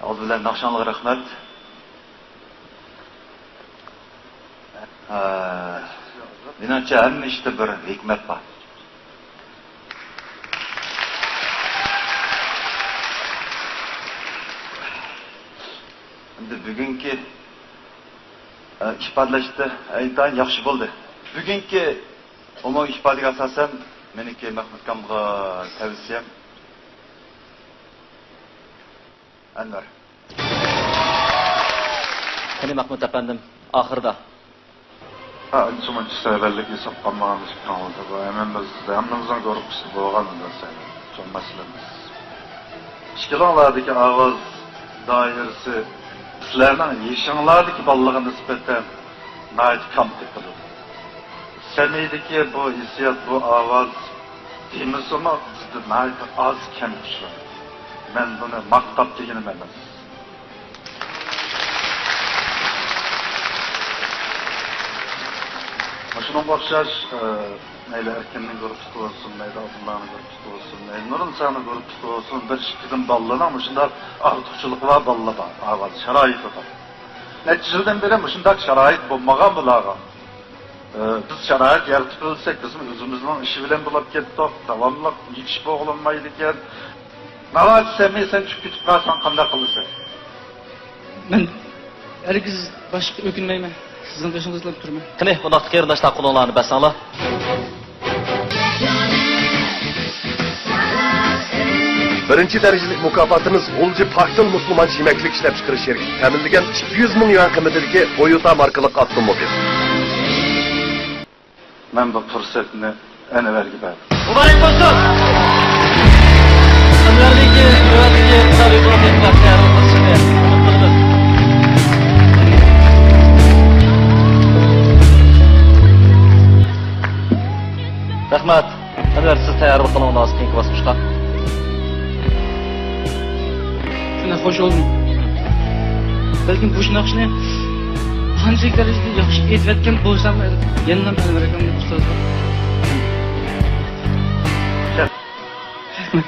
ئالدى بىلەن ناخشاڭلارغا رەھمەت. ھە، مېنىڭچە ھەممە ئىشتا بىر ھېكمەت بار. ئەمدى بۈگۈنكى، ئە، ئىپادىلەشتە ئىنتايىن ياخشى بولدى. بۈگۈنكى ئومۇمىي ئىپادىگە ئاساسەن، مېنىڭكى مەھمۇتكامغا تەۋسىيەم، ئەنۋەر. قېنى مەھمۇت ئەپەندىم، ئاخىرىدا. ھە، ئۇنچە-مۇنچە سەۋەنلىك ھېساب قالمىغان ئىككىڭلاردا. بۇ ھەممىمىز، ھەممىمىزنىڭ گۇرۇپپىسىدا بولغان بىر سەۋەن. چوڭ مەسىلە ئەمەس. ئىككىلىڭلاردىكى ئاۋاز دائىرىسى سىلەرنىڭ يېشىڭلاردىكى بالىلارغا نىسبەتەن ناھايىتى كەم تېپىلىدۇ. سەمىيدىكى بۇ ھېسسىيات، بۇ ئاۋاز دېمىسىمۇ بىزدە ناھايىتى ئاز، كەم ئۇچرايدۇ. مەن بۇنى ماختاپ دېگىنىم ئەمەس. مۇشۇنىڭغا ئوخشاش، ئە، مەيلى ئەركىننىڭ گۇرۇپپىسى بولسۇن، مەيلى ئابدۇللانىڭ گۇرۇپپىسى بولسۇن، مەيلى نۇرنىسانىڭ گۇرۇپپىسى بولسۇن، بىر ئىككىدىن بالىلارنىڭ مۇشۇنداق ئارتۇقچىلىقى بار بالىلار بار، ئاۋاز شارائىتى بار. نەچچە يىلدىن بېرى مۇشۇنداق شارائىت بولمىغان بۇلارغا. ئە، بىز شارائىت يارىتىپ بىلسەك، بىزمۇ ئۆزىمىزنىڭ ئىشى بىلەن بولاپ كەتتۇق، داۋاملىق يېتىشىپ بولغىلى بولمايدىكەن. ناۋادا سەمىي سەن چۈشۈپ كېتىپ قالساڭ قانداق قىلىسەن؟ مەن ھەرگىز باشقا ئۆكۈنمەيمەن. سىزنىڭ بېشىڭىزدا تۇرىمەن. قېنى، ئۇنداقتا قېرىنداشلار، قولۇڭلارنى بەرسەڭلار. بىرىنچى دەرىجىلىك مۇكاپاتىمىز غۇلجا پاكتىن مۇسۇلمانچە يېمەكلىك ئىشلەپچىقىرىش شىركىتى تەمىنلىگەن ئىككى يۈز مىڭ يۈەن قىممىتىدىكى تويوتا ماركىلىق ئاپتوموبىل. مەن بۇ پۇرسەتنى ئەنۋەرگە بەردىم. مۇبارەك بولسۇن! ئەنۋەردىكى نۆۋەتتىكى ئىقتىسادىي بۇرۇنقى ئىقتىسادىي تەييارلىق قىلىشىنى ئۈمىد قىلىمىز. رەھمەت. ئەنۋەر، سىز تەييارلىق قىلىڭ ئۇنىڭ كېيىنكى باسقۇچقا. شۇنداق خوش بولدۇم. بەلكىم بۇ شۇنداق ئىشنى قانچىلىك دەرىجىدە ياخشى ئېيتىۋەتكەن بولسام، يەنىلا ئەنۋەر ئاكامنى ئۇستازلىق. رەھمەت.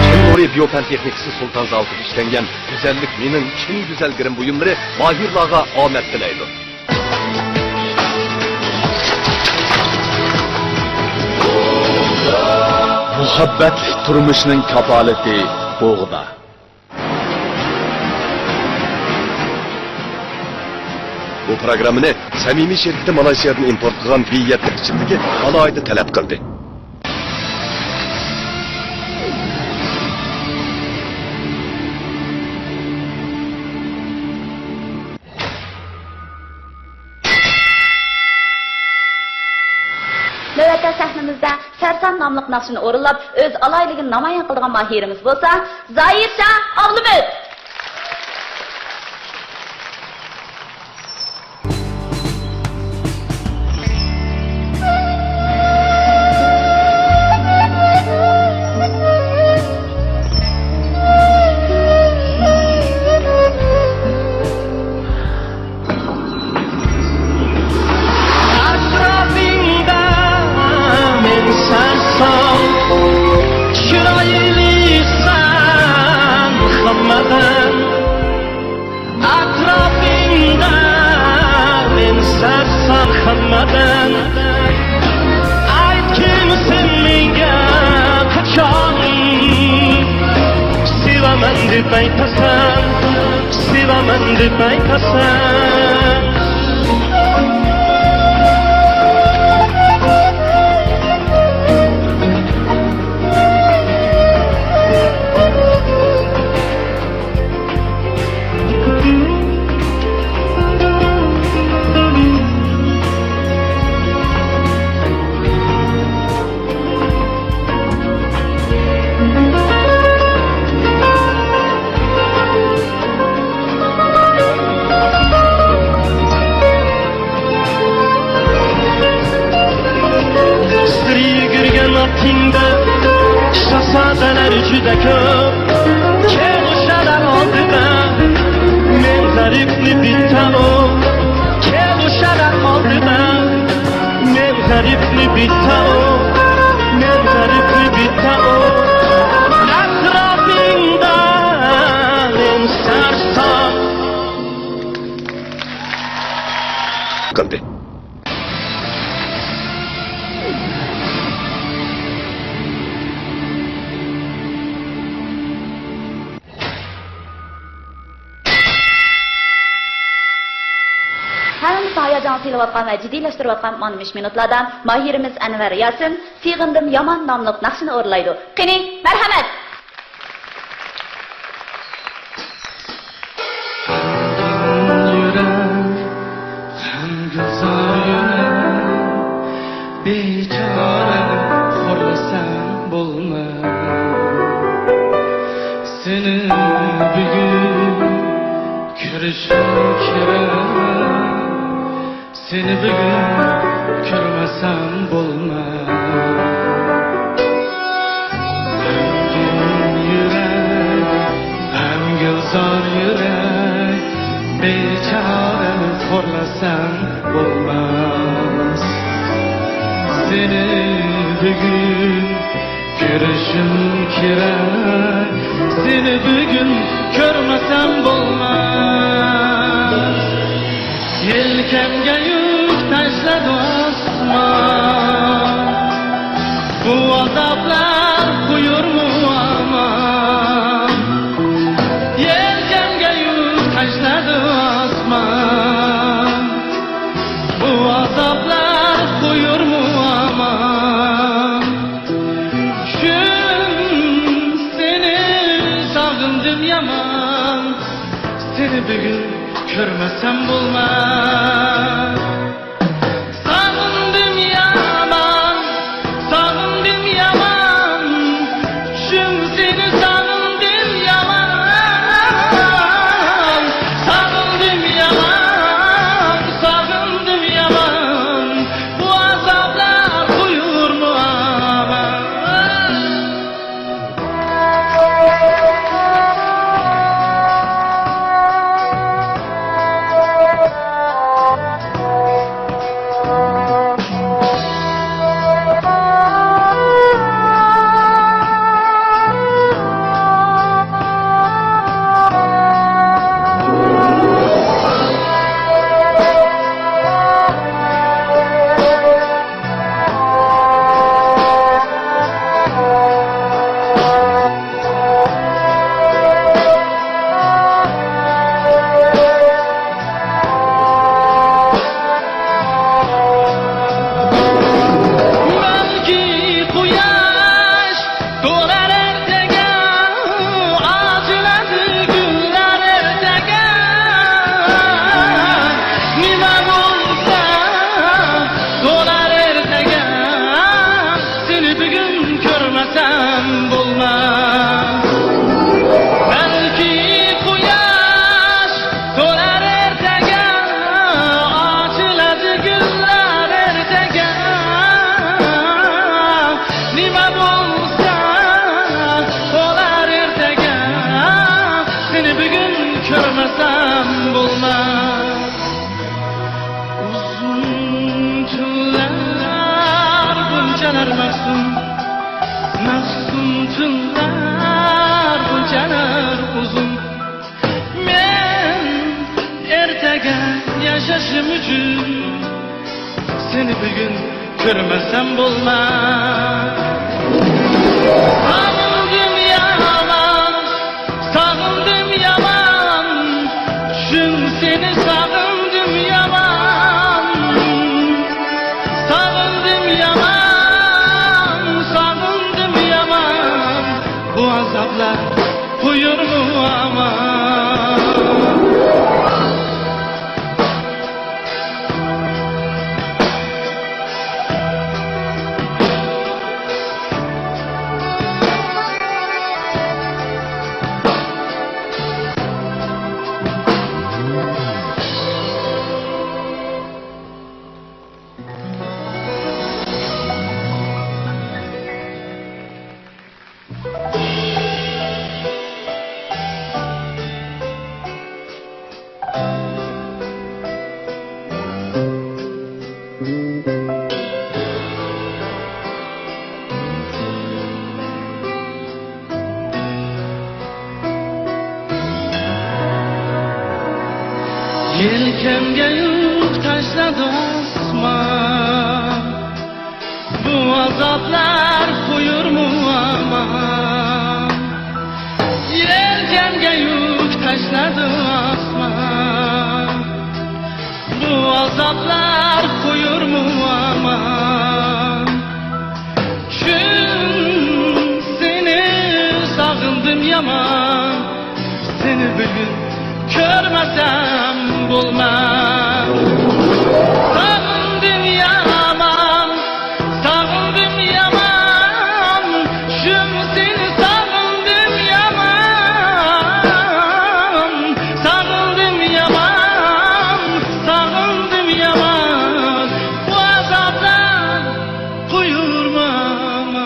چىن نۇرى بىيو پەن تېخنىكىسى سۇلتان زاۋۇتىدا ئىشلەنگەن گۈزەللىك مېنىڭ چىن گۈزەل گىرىم بۇيۇملىرى ماھىرلارغا ئامەت تىلەيدۇ. مۇھەببەتلىك تۇرمۇشنىڭ كاپالىتى بۇغدا. بۇ پروگراممىنى سەمىمىي شىركىتى مالايسىيادىن ئىمپورت قىلغان ۋى يەتتە ئىچىملىكى ئالاھىدە تەلەپ قىلدى. نۆۋەتتە سەھنىمىزدە سەرسان ناملىق ناخشىنى ئورۇنلاپ، ئۆز ئالاھىدىلىكىنى نامايان قىلىدىغان ماھىرىمىز بولسا زاھىرشا ئابلىمىت. ئەتراپىڭدا مەن سەرسان، چىرايلىقسەن ھەممىدىن. ئەتراپىڭدا مەن سەرسان ھەممىدىن. ئېيتكىنسەن مەڭگۈ قاچان، سېۋىمەن دەپ ئېيتىسەن. سېۋىمەن دەپ ئېيتىسەن. سىر يۈگۈرگەن ئاپتىڭدا شاھزادىلەر جۈدە كۆپ. كەل ئۇ شەرەپ ئالدىدا، مەن غەرىبنى بىتتاۋۇ. كەل ئۇ شەرەپ ئالدىدا، مەن غەرىبنى بىتتاۋۇ، مەن غەرىبنى بىتتاۋۇ. ئەتراپىڭدا مەن سەرسان قىلدى. ھەممىمىزنىڭ ھاياجانغا سېلىۋاتقان ۋە جىددىيلەشتۈرۈۋاتقان مانا مۇشۇ مىنۇتلاردا ماھىرىمىز ئەنۋەر ياسىن سېغىندىم يامان ناملىق ناخشىنى ئورۇنلايدۇ. قېنى، مەرھەمەت! يۈرەك، غەمگۇزار يۈرەك، بىچارە خورلىساڭ بولماس. سېنى بۈگۈن كۆرۈشۈم كېرەك. سېنى بۈگۈن كۆرمىسەم بولماس. غەمگىن يۈرەك، غەمگە زار يۈرەك، بىچارەنى خورلىسام بولماس. سېنى بۈگۈن كۆرۈشۈم كېرەك، سېنى بۈگۈن كۆرمىسەم بولماس. يەلكەمگە يۈك تاشلىدى ئاسمان، بۇ ئازابلار قويۇرمۇ ئامان؟ يەلكەمگە يۈك تاشلىدى ئاسمان، بۇ ئازابلار قويۇرمۇ ئامان؟ چۈشۈم، سېنى ساغىندىم يامان، سېنى بۈگۈن كۆرمىسەم بولماس. ساغىندىم يامان، ساغىندىم يامان، چۈشۈم، سېنى ساغىندىم يامان، ساغىندىم يامان، ساغىندىم يامان. بۇ ئازابلار قويۇرمۇ ئامان؟ بەلكى قۇياش تونار ئەتىگەن، ئاچىلىدۇ گۈللەر ئەتىگەن. نېمە بولسا بولار ئەتىگەن، سېنى بۈگۈن كۆرمىسەم بولماس. بەلكى قۇياش تونار ئەتىگەن، ئاچىلىدۇ گۈللەر ئەتىگەن. نېمە بولسا بولار ئەتىگەن، سېنى بۈگۈن كۆرمىسەم بولماس. ئۇزۇن تۈنلەر بۇنچىلەر مەختۇم، مەختۇم تۈنلەر بۇنچىلەر ئۇزۇن. مەن ئەتىگەن ياشاشىم ئۈچۈن سېنى بۈگۈن كۆرمىسەم بولماس. ساغىندىم يامان، ساغىندىم يامان، چۈشۈم، سېنى ساغىندىم يامان. ساغىندىم يامان، ساغىندىم يامان، بۇ ئازابلار قويۇرمۇ ئامان؟ يەلكەمگە يۈك تاشلىدى ئاسمان، بۇ ئازابلار قويۇرمۇ ئامان؟ يەلكەمگە يۈك تاشلىدى ئاسمان، بۇ ئازابلار قويۇرمۇ ئامان؟ چۈن سېنى ساغىندىم يامان، سېنى بۈگۈن كۆرمەسەم بولماس. ساغىندىم يامان، ساغىندىم يامان، چۈن سېنى ساغىندىم يامان، ساغىندىم يامان، ساغىندىم يامان، بۇ ئازابلار قويۇرمامان.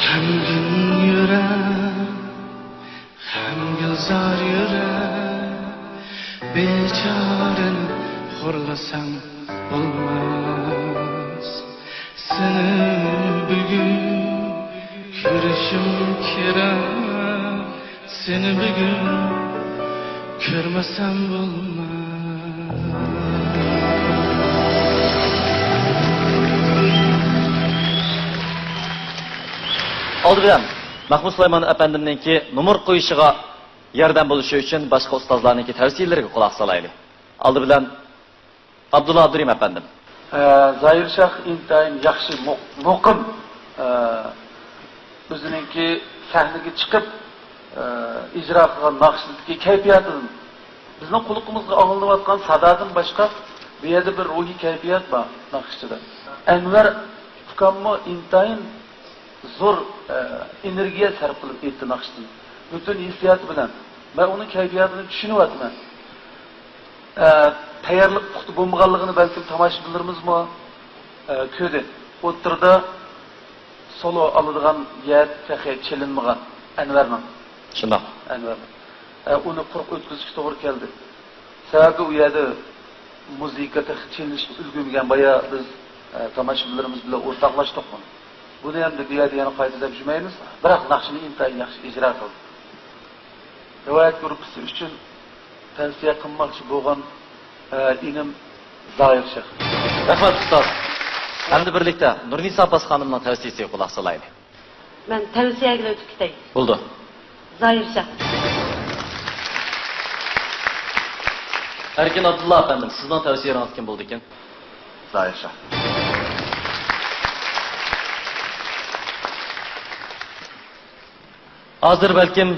غەمگىن يۈرەك، غەمگە زار يۈرەك، بىچارىنى خورلىساڭ بولماس. سېنى بۈگۈن كۆرۈشۈم كېرەك، سېنى بۈگۈن كۆرمىسەم بولماس. ئالدى بىلەن مەھمۇد سۇلايمان ئەپەندىمنىڭكى نومۇر قويۇشىغا ياردەم بولۇشى ئۈچۈن باشقا ئۇستازلارنىڭكى تەۋسىيەلىرىگە قۇلاق سالايلى. ئالدى بىلەن ئابدۇللا ئابدۇرېھىم ئەپەندىم. ئە، زاھىر شاھ ئىنتايىن ياخشى، مۇ-، مۇقىم، ئە، ئۆزىنىڭكى سەھنىگە چىقىپ، ئە، ئىجرا قىلغان ناخشىسىدىكى كەيپىياتىدىن، بىزنىڭ قۇلىقىمىزغا ئاڭلىنىۋاتقان سادادىن باشقا، بۇ يەردە بىر روھىي كەيپىيات بار ناخشىچىدا. ئەنۋەر ئۇكاممۇ ئىنتايىن زور، ئە، ئېنېرگىيە سەرپ قىلىپ ئېيتتى ناخشىسىنى. پۈتۈن ھېسسىياتى بىلەن. مەن ئۇنىڭ كەيپىياتىنى چۈشىنىۋاتىمەن. ئە، تەييارلىق پۇختا بولمىغانلىقىنى بەلكىم تاماشىبىنلىرىمىزمۇ، ئە، كۆردى. ئوتتۇرىدا سولو ئالىدىغان يەر تېخى چېلىنمىغان ئەنۋەرنىڭ. شۇنداق. ئەنۋەرنىڭ. ئە، ئۇنى قۇرۇق ئۆتكۈزۈشكە توغرا كەلدى. سەۋەبى ئۇ يەردە مۇزىكا تېخى چېلىنىشقا ئۇلگۈرمىگەن، بايا بىز، ئە، تاماشىبىنلىرىمىز بىلەن ئورتاقلاشتۇق بۇنى. بۇنى ئەمدى بۇ يەردە يەنە قايتا دەپ يۈرمەيمىز. بىراق ناخشىنى ئىنتايىن ياخشى ئىجرا قىلدى. رىۋايەت گۇرۇپپىسى ئۈچۈن تەۋسىيە قىلماقچى بولغان، ئە، ئىنىم زاھىر شاھ. رەھمەت، ئۇستاز. ئەمدى بىرلىكتە نۇرنىسا ئابباس خانىمنىڭ تەۋسىيىسىگە قۇلاق سالايلى. مەن تەۋسىيەگىلا ئۆتۈپ كېتەي. بولىدۇ. زاھىر شاھ. ئەركىن ئابدۇللا ئەپەندىم، سىزنىڭ تەۋسىيەڭىز كىم بولىدىكىن؟ زاھىر شاھ. ھازىر بەلكىم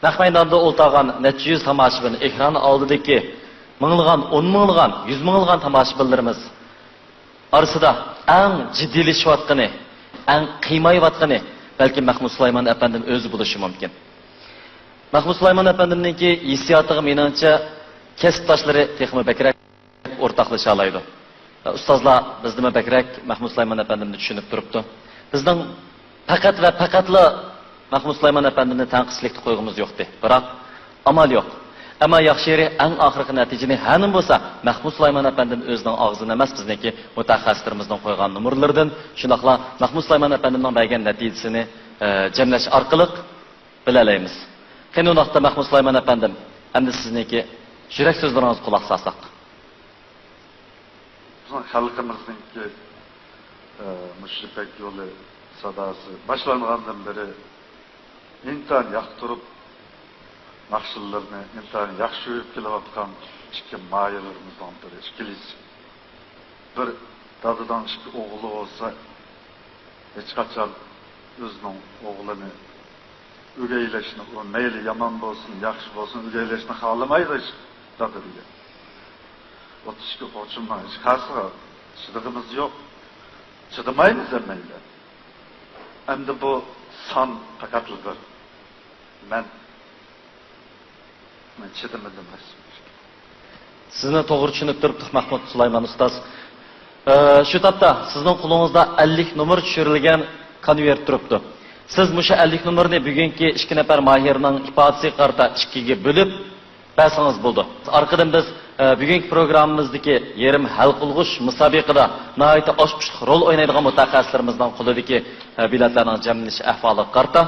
نەق مەيداندا ئولتۇرغان نەچچە يۈز تاماشىبىن، ئېكران ئالدىدىكى مىڭلىغان، ئون مىڭلىغان، يۈز مىڭلىغان تاماشىبىنلىرىمىز ئارىسىدا ئەڭ جىددىيلىشىۋاتقىنى، ئەڭ قىيمايۋاتقىنى بەلكىم مەھمۇد سۇلايمان ئەپەندىم ئۆزى بولۇشى مۇمكىن. مەھمۇد سۇلايمان ئەپەندىمنىڭكى ھېسسىياتىغا، مېنىڭچە، كەسىپداشلىرى تېخىمۇ بەكرەك ئورتاقلىشالايدۇ. ئۇستازلار بىزدىنمۇ بەكرەك مەھمۇد سۇلايمان ئەپەندىمنى چۈشىنىپ تۇرۇپتۇ. بىزنىڭ پەقەت ۋە پەقەتلا مەھمۇد سۇلايمان ئەپەندىمنى تەنقىدچىلىكتە قويغۇمىز يوقتى. بىراق، ئامال يوق. ئەمما ياخشى يېرى، ئەڭ ئاخىرقى نەتىجىنى ھەنىم بولسا مەھمۇد سۇلايمان ئەپەندىم ئۆزىنىڭ ئاغزىدىن ئەمەس، بىزنىڭكى مۇتەخەسسىسلىرىمىزنىڭ قويغان نومۇرلىرىدىن، شۇنداقلا مەھمۇد سۇلايمان ئەپەندىمنىڭ بەرگەن نەتىجىسىنى، ئە، جەملەش ئارقىلىق بىلەلەيمىز. قېنى، ئۇنداقتا مەھمۇد سۇلايمان ئەپەندىم، ئەمدى سىزنىڭكى يۈرەك سۆزلىرىڭىزگە قۇلاق سالساق. بىزنىڭ خەلقىمىزنىڭكى، ئە، مۇشۇ يىپەك يولى ساداسى باشلانغاندىن بېرى ئىنتايىن ياقتۇرۇپ، ناخشىلىرىنى ئىنتايىن ياخشى يۈرۈپ كېلىۋاتقان ئىككى ماھىرىمىزنىڭ بىرى، ئىككىلىسى. بىر دادىنىڭ ئىككى ئوغلى بولسا، ھېچقاچان ئۆزىنىڭ ئوغلىنى ئۆگەيلەشنى، ئۇ مەيلى يامان بولسۇن، ياخشى بولسۇن، ئۆگەيلەشنى خالىمايدۇ ھېچ دادا دېگەن. ئوتتۇز ئىككى قوچۇمنىڭ ھېچقايسىغا چىدىغىنىمىز يوق. چىدىمايمىز ھەممەيلەن. ئەمدى بۇ سان پەقەتلا بىر. مەن، مەن چىدىمىدىم رەسمىي. سىزنى توغرا چۈشىنىپ تۇرۇپتۇق، مەھمۇد سۇلايمان ئۇستاز. ئە، شۇ تاپتا سىزنىڭ قولىڭىزدا ئەللىك نومۇر چۈشۈرۈلگەن كونۋېرت تۇرۇپتۇ. سىز مۇشۇ ئەللىك نومۇرنى بۈگۈنكى ئىككى نەپەر ماھىرنىڭ ئىپادىسىگە قارىتا ئىككىگە بۆلۈپ بەرسىڭىز بولىدۇ. ئارقىدىن بىز، ئە، بۈگۈنكى پروگراممىمىزدىكى يېرىم ھەل قىلغۇچ مۇسابىقىدە ناھايىتى ئاچقۇچلۇق رول ئوينايدىغان مۇتەخەسسىسلىرىمىزنىڭ قولىدىكى، ئە، بېلەتلەرنىڭ جەملىنىش ئەھۋالىغا قارىتا،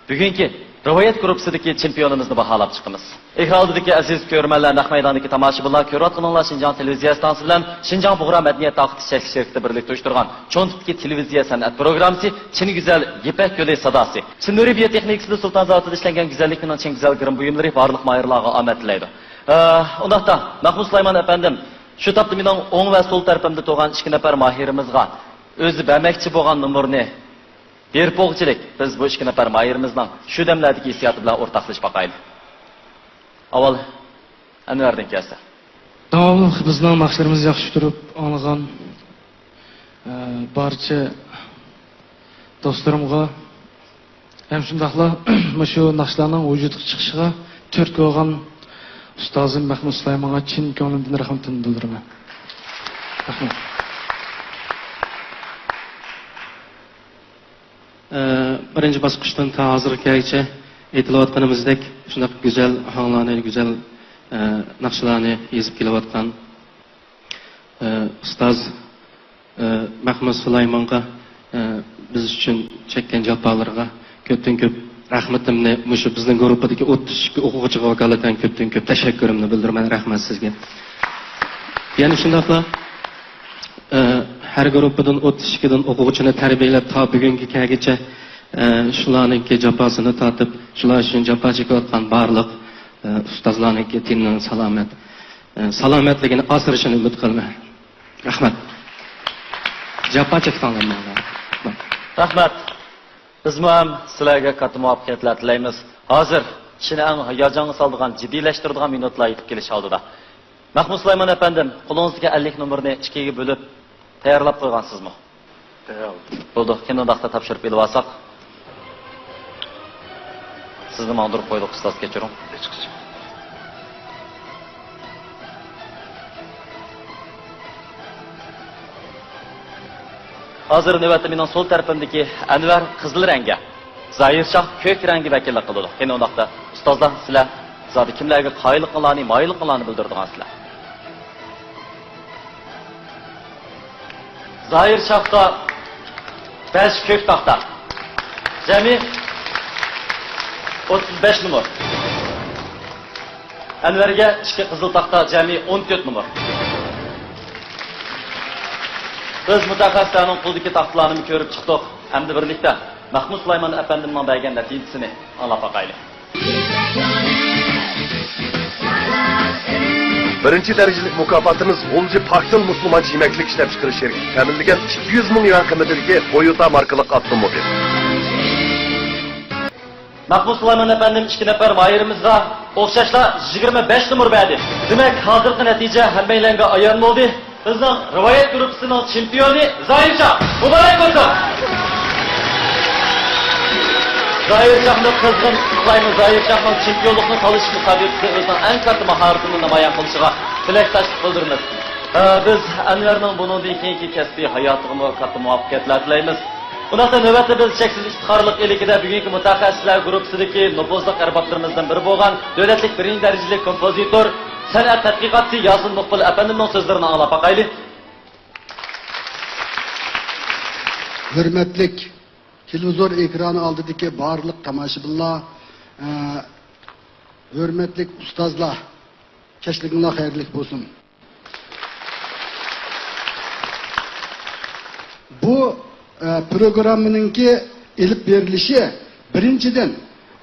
بۈگۈنكى رىۋايەت گۇرۇپپىسىدىكى چېمپىيونىمىزنى باھالاپ چىقىمىز. ئېكران ئالدىدىكى ئەزىز كۆرۈرمەنلەر، نەق مەيداندىكى تاماشىبىنلار، كۆرۈۋاتقىنىڭلار شىنجاڭ تېلېۋىزىيە ئىستانسىسى بىلەن شىنجاڭ بۇغرا مەدەنىيەت تارقىتىش چەكلىك شىركىتى بىرلىكتە ئۇيۇشتۇرغان چوڭ تىپتىكى تېلېۋىزىيە سەنئەت پروگراممىسى چىن گۈزەل يىپەك يولى ساداسى. چىن نۇرى بىيو تېخنىكىسىدا سۇلتان زاۋۇتىدا ئىشلەنگەن گۈزەللىكنىڭ چىن گۈزەل گىرىم بۇيۇملىرى بارلىق ماھىرلارغا ئامەت تىلەيدۇ. ئە، ئۇنداقتا، مەخمۇت سۇلايمان ئەپەندىم، شۇ تاپتا مېنىڭ ئوڭ ۋە سول تەرىپىمدە تۇرغان ئىككى نەپەر ماھىرىمىزغا ئۆزى بەرمەكچى بولغان نومۇرنى بېرىپ بولغۇچىلىك، بىز بۇ ئىككى نەپەر ماھىرىمىزنىڭ شۇ دەملەردىكى ھېسسىياتى بىلەن ئورتاقلىشىپ باقايلى. ئاۋۋال ئەنۋەردىن كەلسە. داۋاملىق بىزنىڭ ناخشىلىرىمىزنى ياخشى كۆرۈپ ئاڭلىغان، ئە، بارچە دوستلىرىمغا ھەم شۇنداقلا مۇشۇ ناخشىلارنىڭ ۋۇجۇدقا چىقىشىغا تۈرتكە بولغان ئۇستازىم مەخمۇت سۇلايمانغا چىن كۆڭلۈمدىن رەھمىتىمنى بىلدۈرىمەن. رەھمەت. ئە، بىرىنچى باسقۇچتىن تا ھازىرغا كەلگۈچە ئېيتىلىۋاتقىنىمىزدەك، شۇنداق گۈزەل ئاھاڭلارنى، گۈزەل، ئە، ناخشىلارنى يېزىپ كېلىۋاتقان، ئە، ئۇستاز، ئە، مەخمۇت سۇلايمانغا، ئە، بىز ئۈچۈن چەككەن جاپالىرىغا كۆپتىن كۆپ رەھمىتىمنى، مۇشۇ بىزنىڭ گۇرۇپپىدىكى ئوتتۇز ئىككى ئوقۇغۇچىغا ۋاكالىتەن كۆپتىن كۆپ تەشەككۈرۈمنى بىلدۈرىمەن. رەھمەت سىزگە. يەنە شۇنداقلا، ئە، ھەر گۇرۇپپىدىن ئوتتۇز ئىككىدىن ئوقۇغۇچىنى تەربىيەلەپ، تا بۈگۈنگە كەلگۈچە، ئە، شۇلارنىڭكى جاپاسىنى تارتىپ، شۇلار ئۈچۈن جاپا چېكىۋاتقان بارلىق، ئە، ئۇستازلارنىڭكى تېنىنىڭ سالامەت، ئە، سالامەتلىكىنى ئاسرىشىنى ئۈمىد قىلىمەن. رەھمەت. جاپا چېكىپ ئاڭلايمەن. رەھمەت. بىزمۇ ھەم سىلەرگە كاتتا مۇۋەپپەقىيەتلەر تىلەيمىز. ھازىر كىشىنى ئەڭ ھاياجانغا سالىدىغان، جىددىيلەشتۈرىدىغان مىنۇتلار يېتىپ كېلىش ئالدىدا. مەخمۇت سۇلايمان ئەپەندىم، قولىڭىزدىكى ئەللىك نومۇرنى ئىككىگە بۆلۈپ تەييارلاپ قويغانسىزمۇ؟ تەييار. بولدى، كېيىن ئۇنداقتا تاپشۇرۇپ ئېلىۋالساق. سىزنى ماڭدۇرۇپ قويدۇق، ئۇستاز، كەچۈرۈڭ. ھازىر نۆۋەتتە مېنىڭ سول تەرىپىمدىكى ئەنۋەر قىزىل رەڭگە، زاھىر شاھ كۆك رەڭگە ۋەكىللىك قىلىدۇ. قېنى ئۇنداقتا، ئۇستازلار، سىلەر زادى كىملەرگە قايىللىقىڭلارنى، مايىللىقىڭلارنى بىلدۈرىدىغانسىلەر؟ زاھىر شاھقا بەش كۆك تاختا، جەمئىي ئوتتۇز بەش نومۇر. ئەنۋەرگە ئىككى قىزىل تاختا، جەمئىي ئون تۆت نومۇر. بىز مۇتەخەسسىسلەرنىڭ قولىدىكى تاختىلارنىمۇ كۆرۈپ چىقتۇق. ئەمدى بىرلىكتە مەخمۇت سۇلايمان ئەپەندىمنىڭ بەرگەن نەتىجىسىنى ئاڭلاپ باقايلى. بىرىنچى دەرىجىلىك مۇكاپاتىمىز غۇلجا پاكتىل مۇسۇلمانچە يېمەكلىك ئىشلەپچىقىرىش شىركىتى تەمىنلىگەن ئىككى يۈز مىڭ يۈەن قىممىتىدىكى تويوتا ماركىلىق ئاپتوموبىل. مەخمۇت سۇلايمان ئەپەندىم ئىككى نەپەر ماھىرىمىزغا ئوخشاشلا يىگىرمە بەش نومۇر بەردى. دېمەك، ھازىرقى نەتىجە ھەممەيلەنگە ئايان بولدى. بىزنىڭ رىۋايەت گۇرۇپپىسىنىڭ چېمپىيونى زاھىرشاھ. مۇبارەك بولسۇن! زاھىرشاھنى قىزغىن قۇتلۇقلايمىز. زاھىرشاھنىڭ چېمپىيونلۇقنى تالىشىش مۇسابىقىسىدە ئۆزىنىڭ ئەڭ كاتتا ماھارىتىنى نامايان قىلىشىغا تىلەكداشلىق بىلدۈرىمىز. ئە، بىز ئەنۋەرنىڭ بۇنىڭدىن كېيىنكى كەسپىي ھاياتىغىمۇ كاتتا مۇۋەپپەقىيەتلەر تىلەيمىز. ئۇنداقتا نۆۋەتتە بىز چەكسىز ئىپتىخارلىق ئىلكىدە بۈگۈنكى مۇتەخەسسىسلەر گۇرۇپپىسىدىكى نوپۇزلۇق ئەربابلىرىمىزدىن بىرى بولغان دۆلەتلىك بىرىنچى دەرىجىلىك كومپوزىتور، سەنئەت تەتقىقاتچىسى ياسىن مۇقبىل ئەپەندىمنىڭ سۆزلىرىنى ئاڭلاپ باقايلى. ھۆرمەتلىك تېلېۋىزور ئېكرانى ئالدىدىكى بارلىق تاماشىبىنلار، ئە، ھۆرمەتلىك ئۇستازلار، كەچلىكىڭلار خەيرلىك بولسۇن. بۇ، ئە، پروگراممىنىڭكى ئېلىپ بېرىلىشى، بىرىنچىدىن،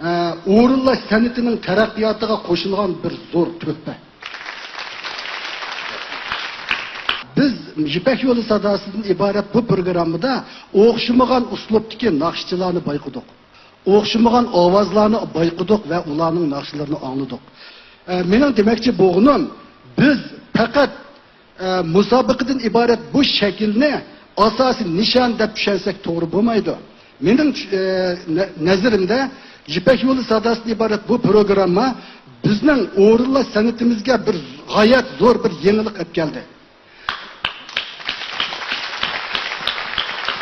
ئە، ئورۇنلاش سەنئىتىنىڭ تەرەققىياتىغا قوشۇلغان بىر زور تۆھپە. بىز يىپەك يولى ساداسىدىن ئىبارەت بۇ پروگراممىدا ئوخشىمىغان ئۇسلۇبتىكى ناخشىچىلارنى بايقىدۇق. ئوخشىمىغان ئاۋازلارنى بايقىدۇق ۋە ئۇلارنىڭ ناخشىلىرىنى ئاڭلىدۇق. ئە، مېنىڭ دېمەكچى بولغىنىم، بىز پەقەت، ئە، مۇسابىقىدىن ئىبارەت بۇ شەكىلنى ئاساسىي نىشان دەپ چۈشەنسەك توغرا بولمايدۇ. مېنىڭ، ئە، نە-، نەزىرىمدە، يىپەك يولى ساداسىدىن ئىبارەت بۇ پروگرامما بىزنىڭ ئورۇنلاش سەنئىتىمىزگە بىر غايەت زور بىر يېڭىلىق ئەپ كەلدى.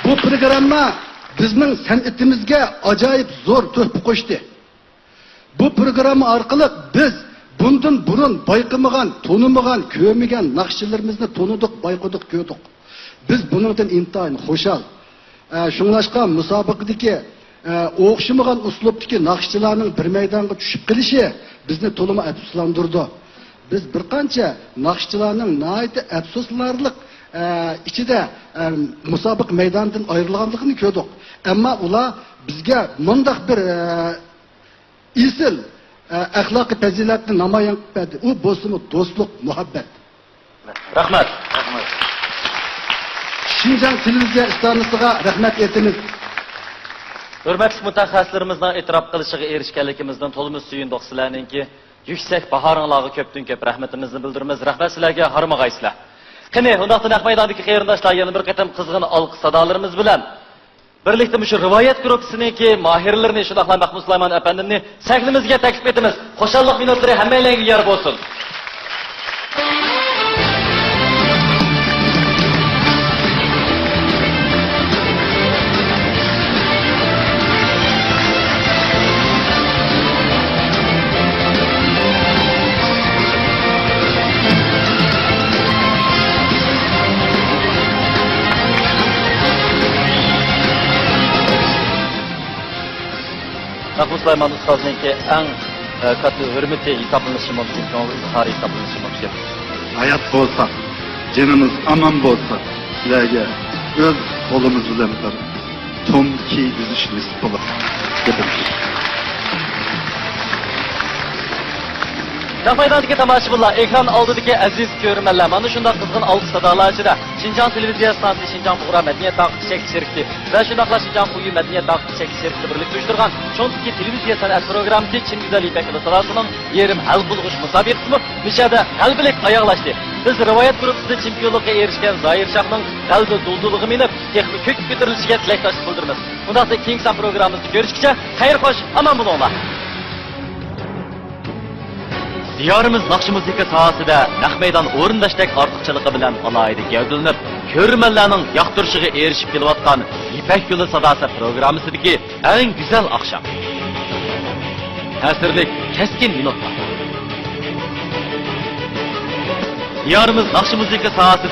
بۇ پروگرامما بىزنىڭ سەنئىتىمىزگە ئاجايىپ زور تۆھپە قوشتى. بۇ پروگرامما ئارقىلىق بىز بۇندىن بۇرۇن بايقىمىغان، تونۇمىغان، كۆرمىگەن ناخشىلىرىمىزنى تونۇدۇق، بايقىدۇق، كۆردۇق. بىز بۇنىڭدىن ئىنتايىن خۇشال. ئە، شۇڭلاشقا مۇسابىقىدىكى ئە، ئوخشىمىغان ئۇسلۇبتىكى ناخشىچىلارنىڭ بىر مەيدانغا چۈشۈپ قېلىشى بىزنى تولىمۇ ئەپسۇسلاندۇرىدۇ. بىز بىر قانچە ناخشىچىلارنىڭ ناھايىتى ئەپسۇسلىنارلىق، ئە، ئىچىدە، ئە، مۇسابىقە مەيدانىدىن ئايرىلغانلىقىنى كۆردۇق. ئەمما ئۇلار بىزگە مۇنداق بىر، ئە، ئېسىل، ئە، ئەخلاقىي پەزىلەتنى نامايان قىلىپ بەردى. ئۇ بولسىمۇ دوستلۇق، مۇھەببەت. رەھمەت. شىنجاڭ تېلېۋىزىيە ئىستانسىسىغا رەھمەت ئېيتىمىز. ھۆرمەتلىك مۇتەخەسسىسلىرىمىزنىڭ ئېتىراپ قىلىشىغا ئېرىشكەنلىكىمىزدىن تولىمۇ سۆيۈندۇق. سىلەرنىڭكى يۈكسەك باھارىڭلارغا كۆپتىن كۆپ رەھمىتىمىزنى بىلدۈرىمىز. رەھمەت سىلەرگە، ھارمىغايسىلەر. قېنى، ئۇنداقتا نەق مەيداندىكى قېرىنداشلار يەنە بىر قېتىم قىزغىن ئالقىش سادالىرىمىز بىلەن بىرلىكتە مۇشۇ رىۋايەت گۇرۇپپىسىنىڭكى ماھىرلىرىنى، شۇنداقلا مەخمۇت سۇلايمان ئەپەندىمنى سەھنىمىزگە تەكلىپ ئېتىمىز. خۇشاللىق مىنۇتلىرى ھەممەيلەنگە يار بولسۇن. مەخمۇت سۇلايمان ئۇستازنىڭكى ئەڭ، ئە، كاتتا ھۆرمىتى ھېسابلىنىشى مۇمكىن، كۆڭۈل ئىزھارى ھېسابلىنىشى مۇمكىن. ھايات بولساق، جېنىمىز ئامان بولسا، سىلەرگە ئۆز قولىمىز بىلەن بىر تون كىيگۈزۈش نېسىپ بولۇر، دېدىم. نەق مەيداندىكى تاماشىبىنلار، ئېكران ئالدىدىكى ئەزىز كۆرۈرمەنلەر، مانا شۇنداق قىزغىن ئالقىش سادالار ئىچىدە شىنجاڭ تېلېۋىزىيە ئىستانسىسى، شىنجاڭ بۇغرا مەدەنىيەت تارقىتىش چەكلىك شىركىتى ۋە شۇنداقلا شىنجاڭ قۇيۇ مەدەنىيەت تارقىتىش چەكلىك شىركىتى بىرلىكتە ئۇيۇشتۇرغان چوڭ تىپتىكى تېلېۋىزىيە سەنئەت پروگراممىسى چىن گۈزەل يىپەك يولى ساداسىنىڭ يېرىم ھەل قىلغۇچ مۇسابىقىسىمۇ مۇشۇ يەردە غەلىبىلىك ئاياغلاشتى. بىز رىۋايەت گۇرۇپپىسىدە چېمپىيونلۇققا ئېرىشكەن زاھىر شاھنىڭ غەلىبە دۇلدۇلىغا مىنىپ، تېخىمۇ كۆككە كۆتۈرۈلۈشىگە تىلەكداشلىق بىلدۈرىمىز. ئۇنداقتا كېيىنكى سان پروگراممىمىزدا كۆرۈشكىچە، خەير خوش، ئامان بولۇڭلار. دىيارىمىز ناخشا مۇزىكا ساھەسىدە نەق مەيدان ئورۇنداشتەك ئارتۇقچىلىقى بىلەن ئالاھىدە گەۋدىلىنىپ، كۆرۈرمەنلەرنىڭ ياقتۇرۇشىغا ئېرىشىپ كېلىۋاتقان يىپەك يولى ساداسى پروگراممىسىدىكى ئەڭ گۈزەل ئاخشام. تەسىرلىك، كەسكىن مىنۇتلار. دىيارىمىز ناخشا مۇزىكا ساھەسىدە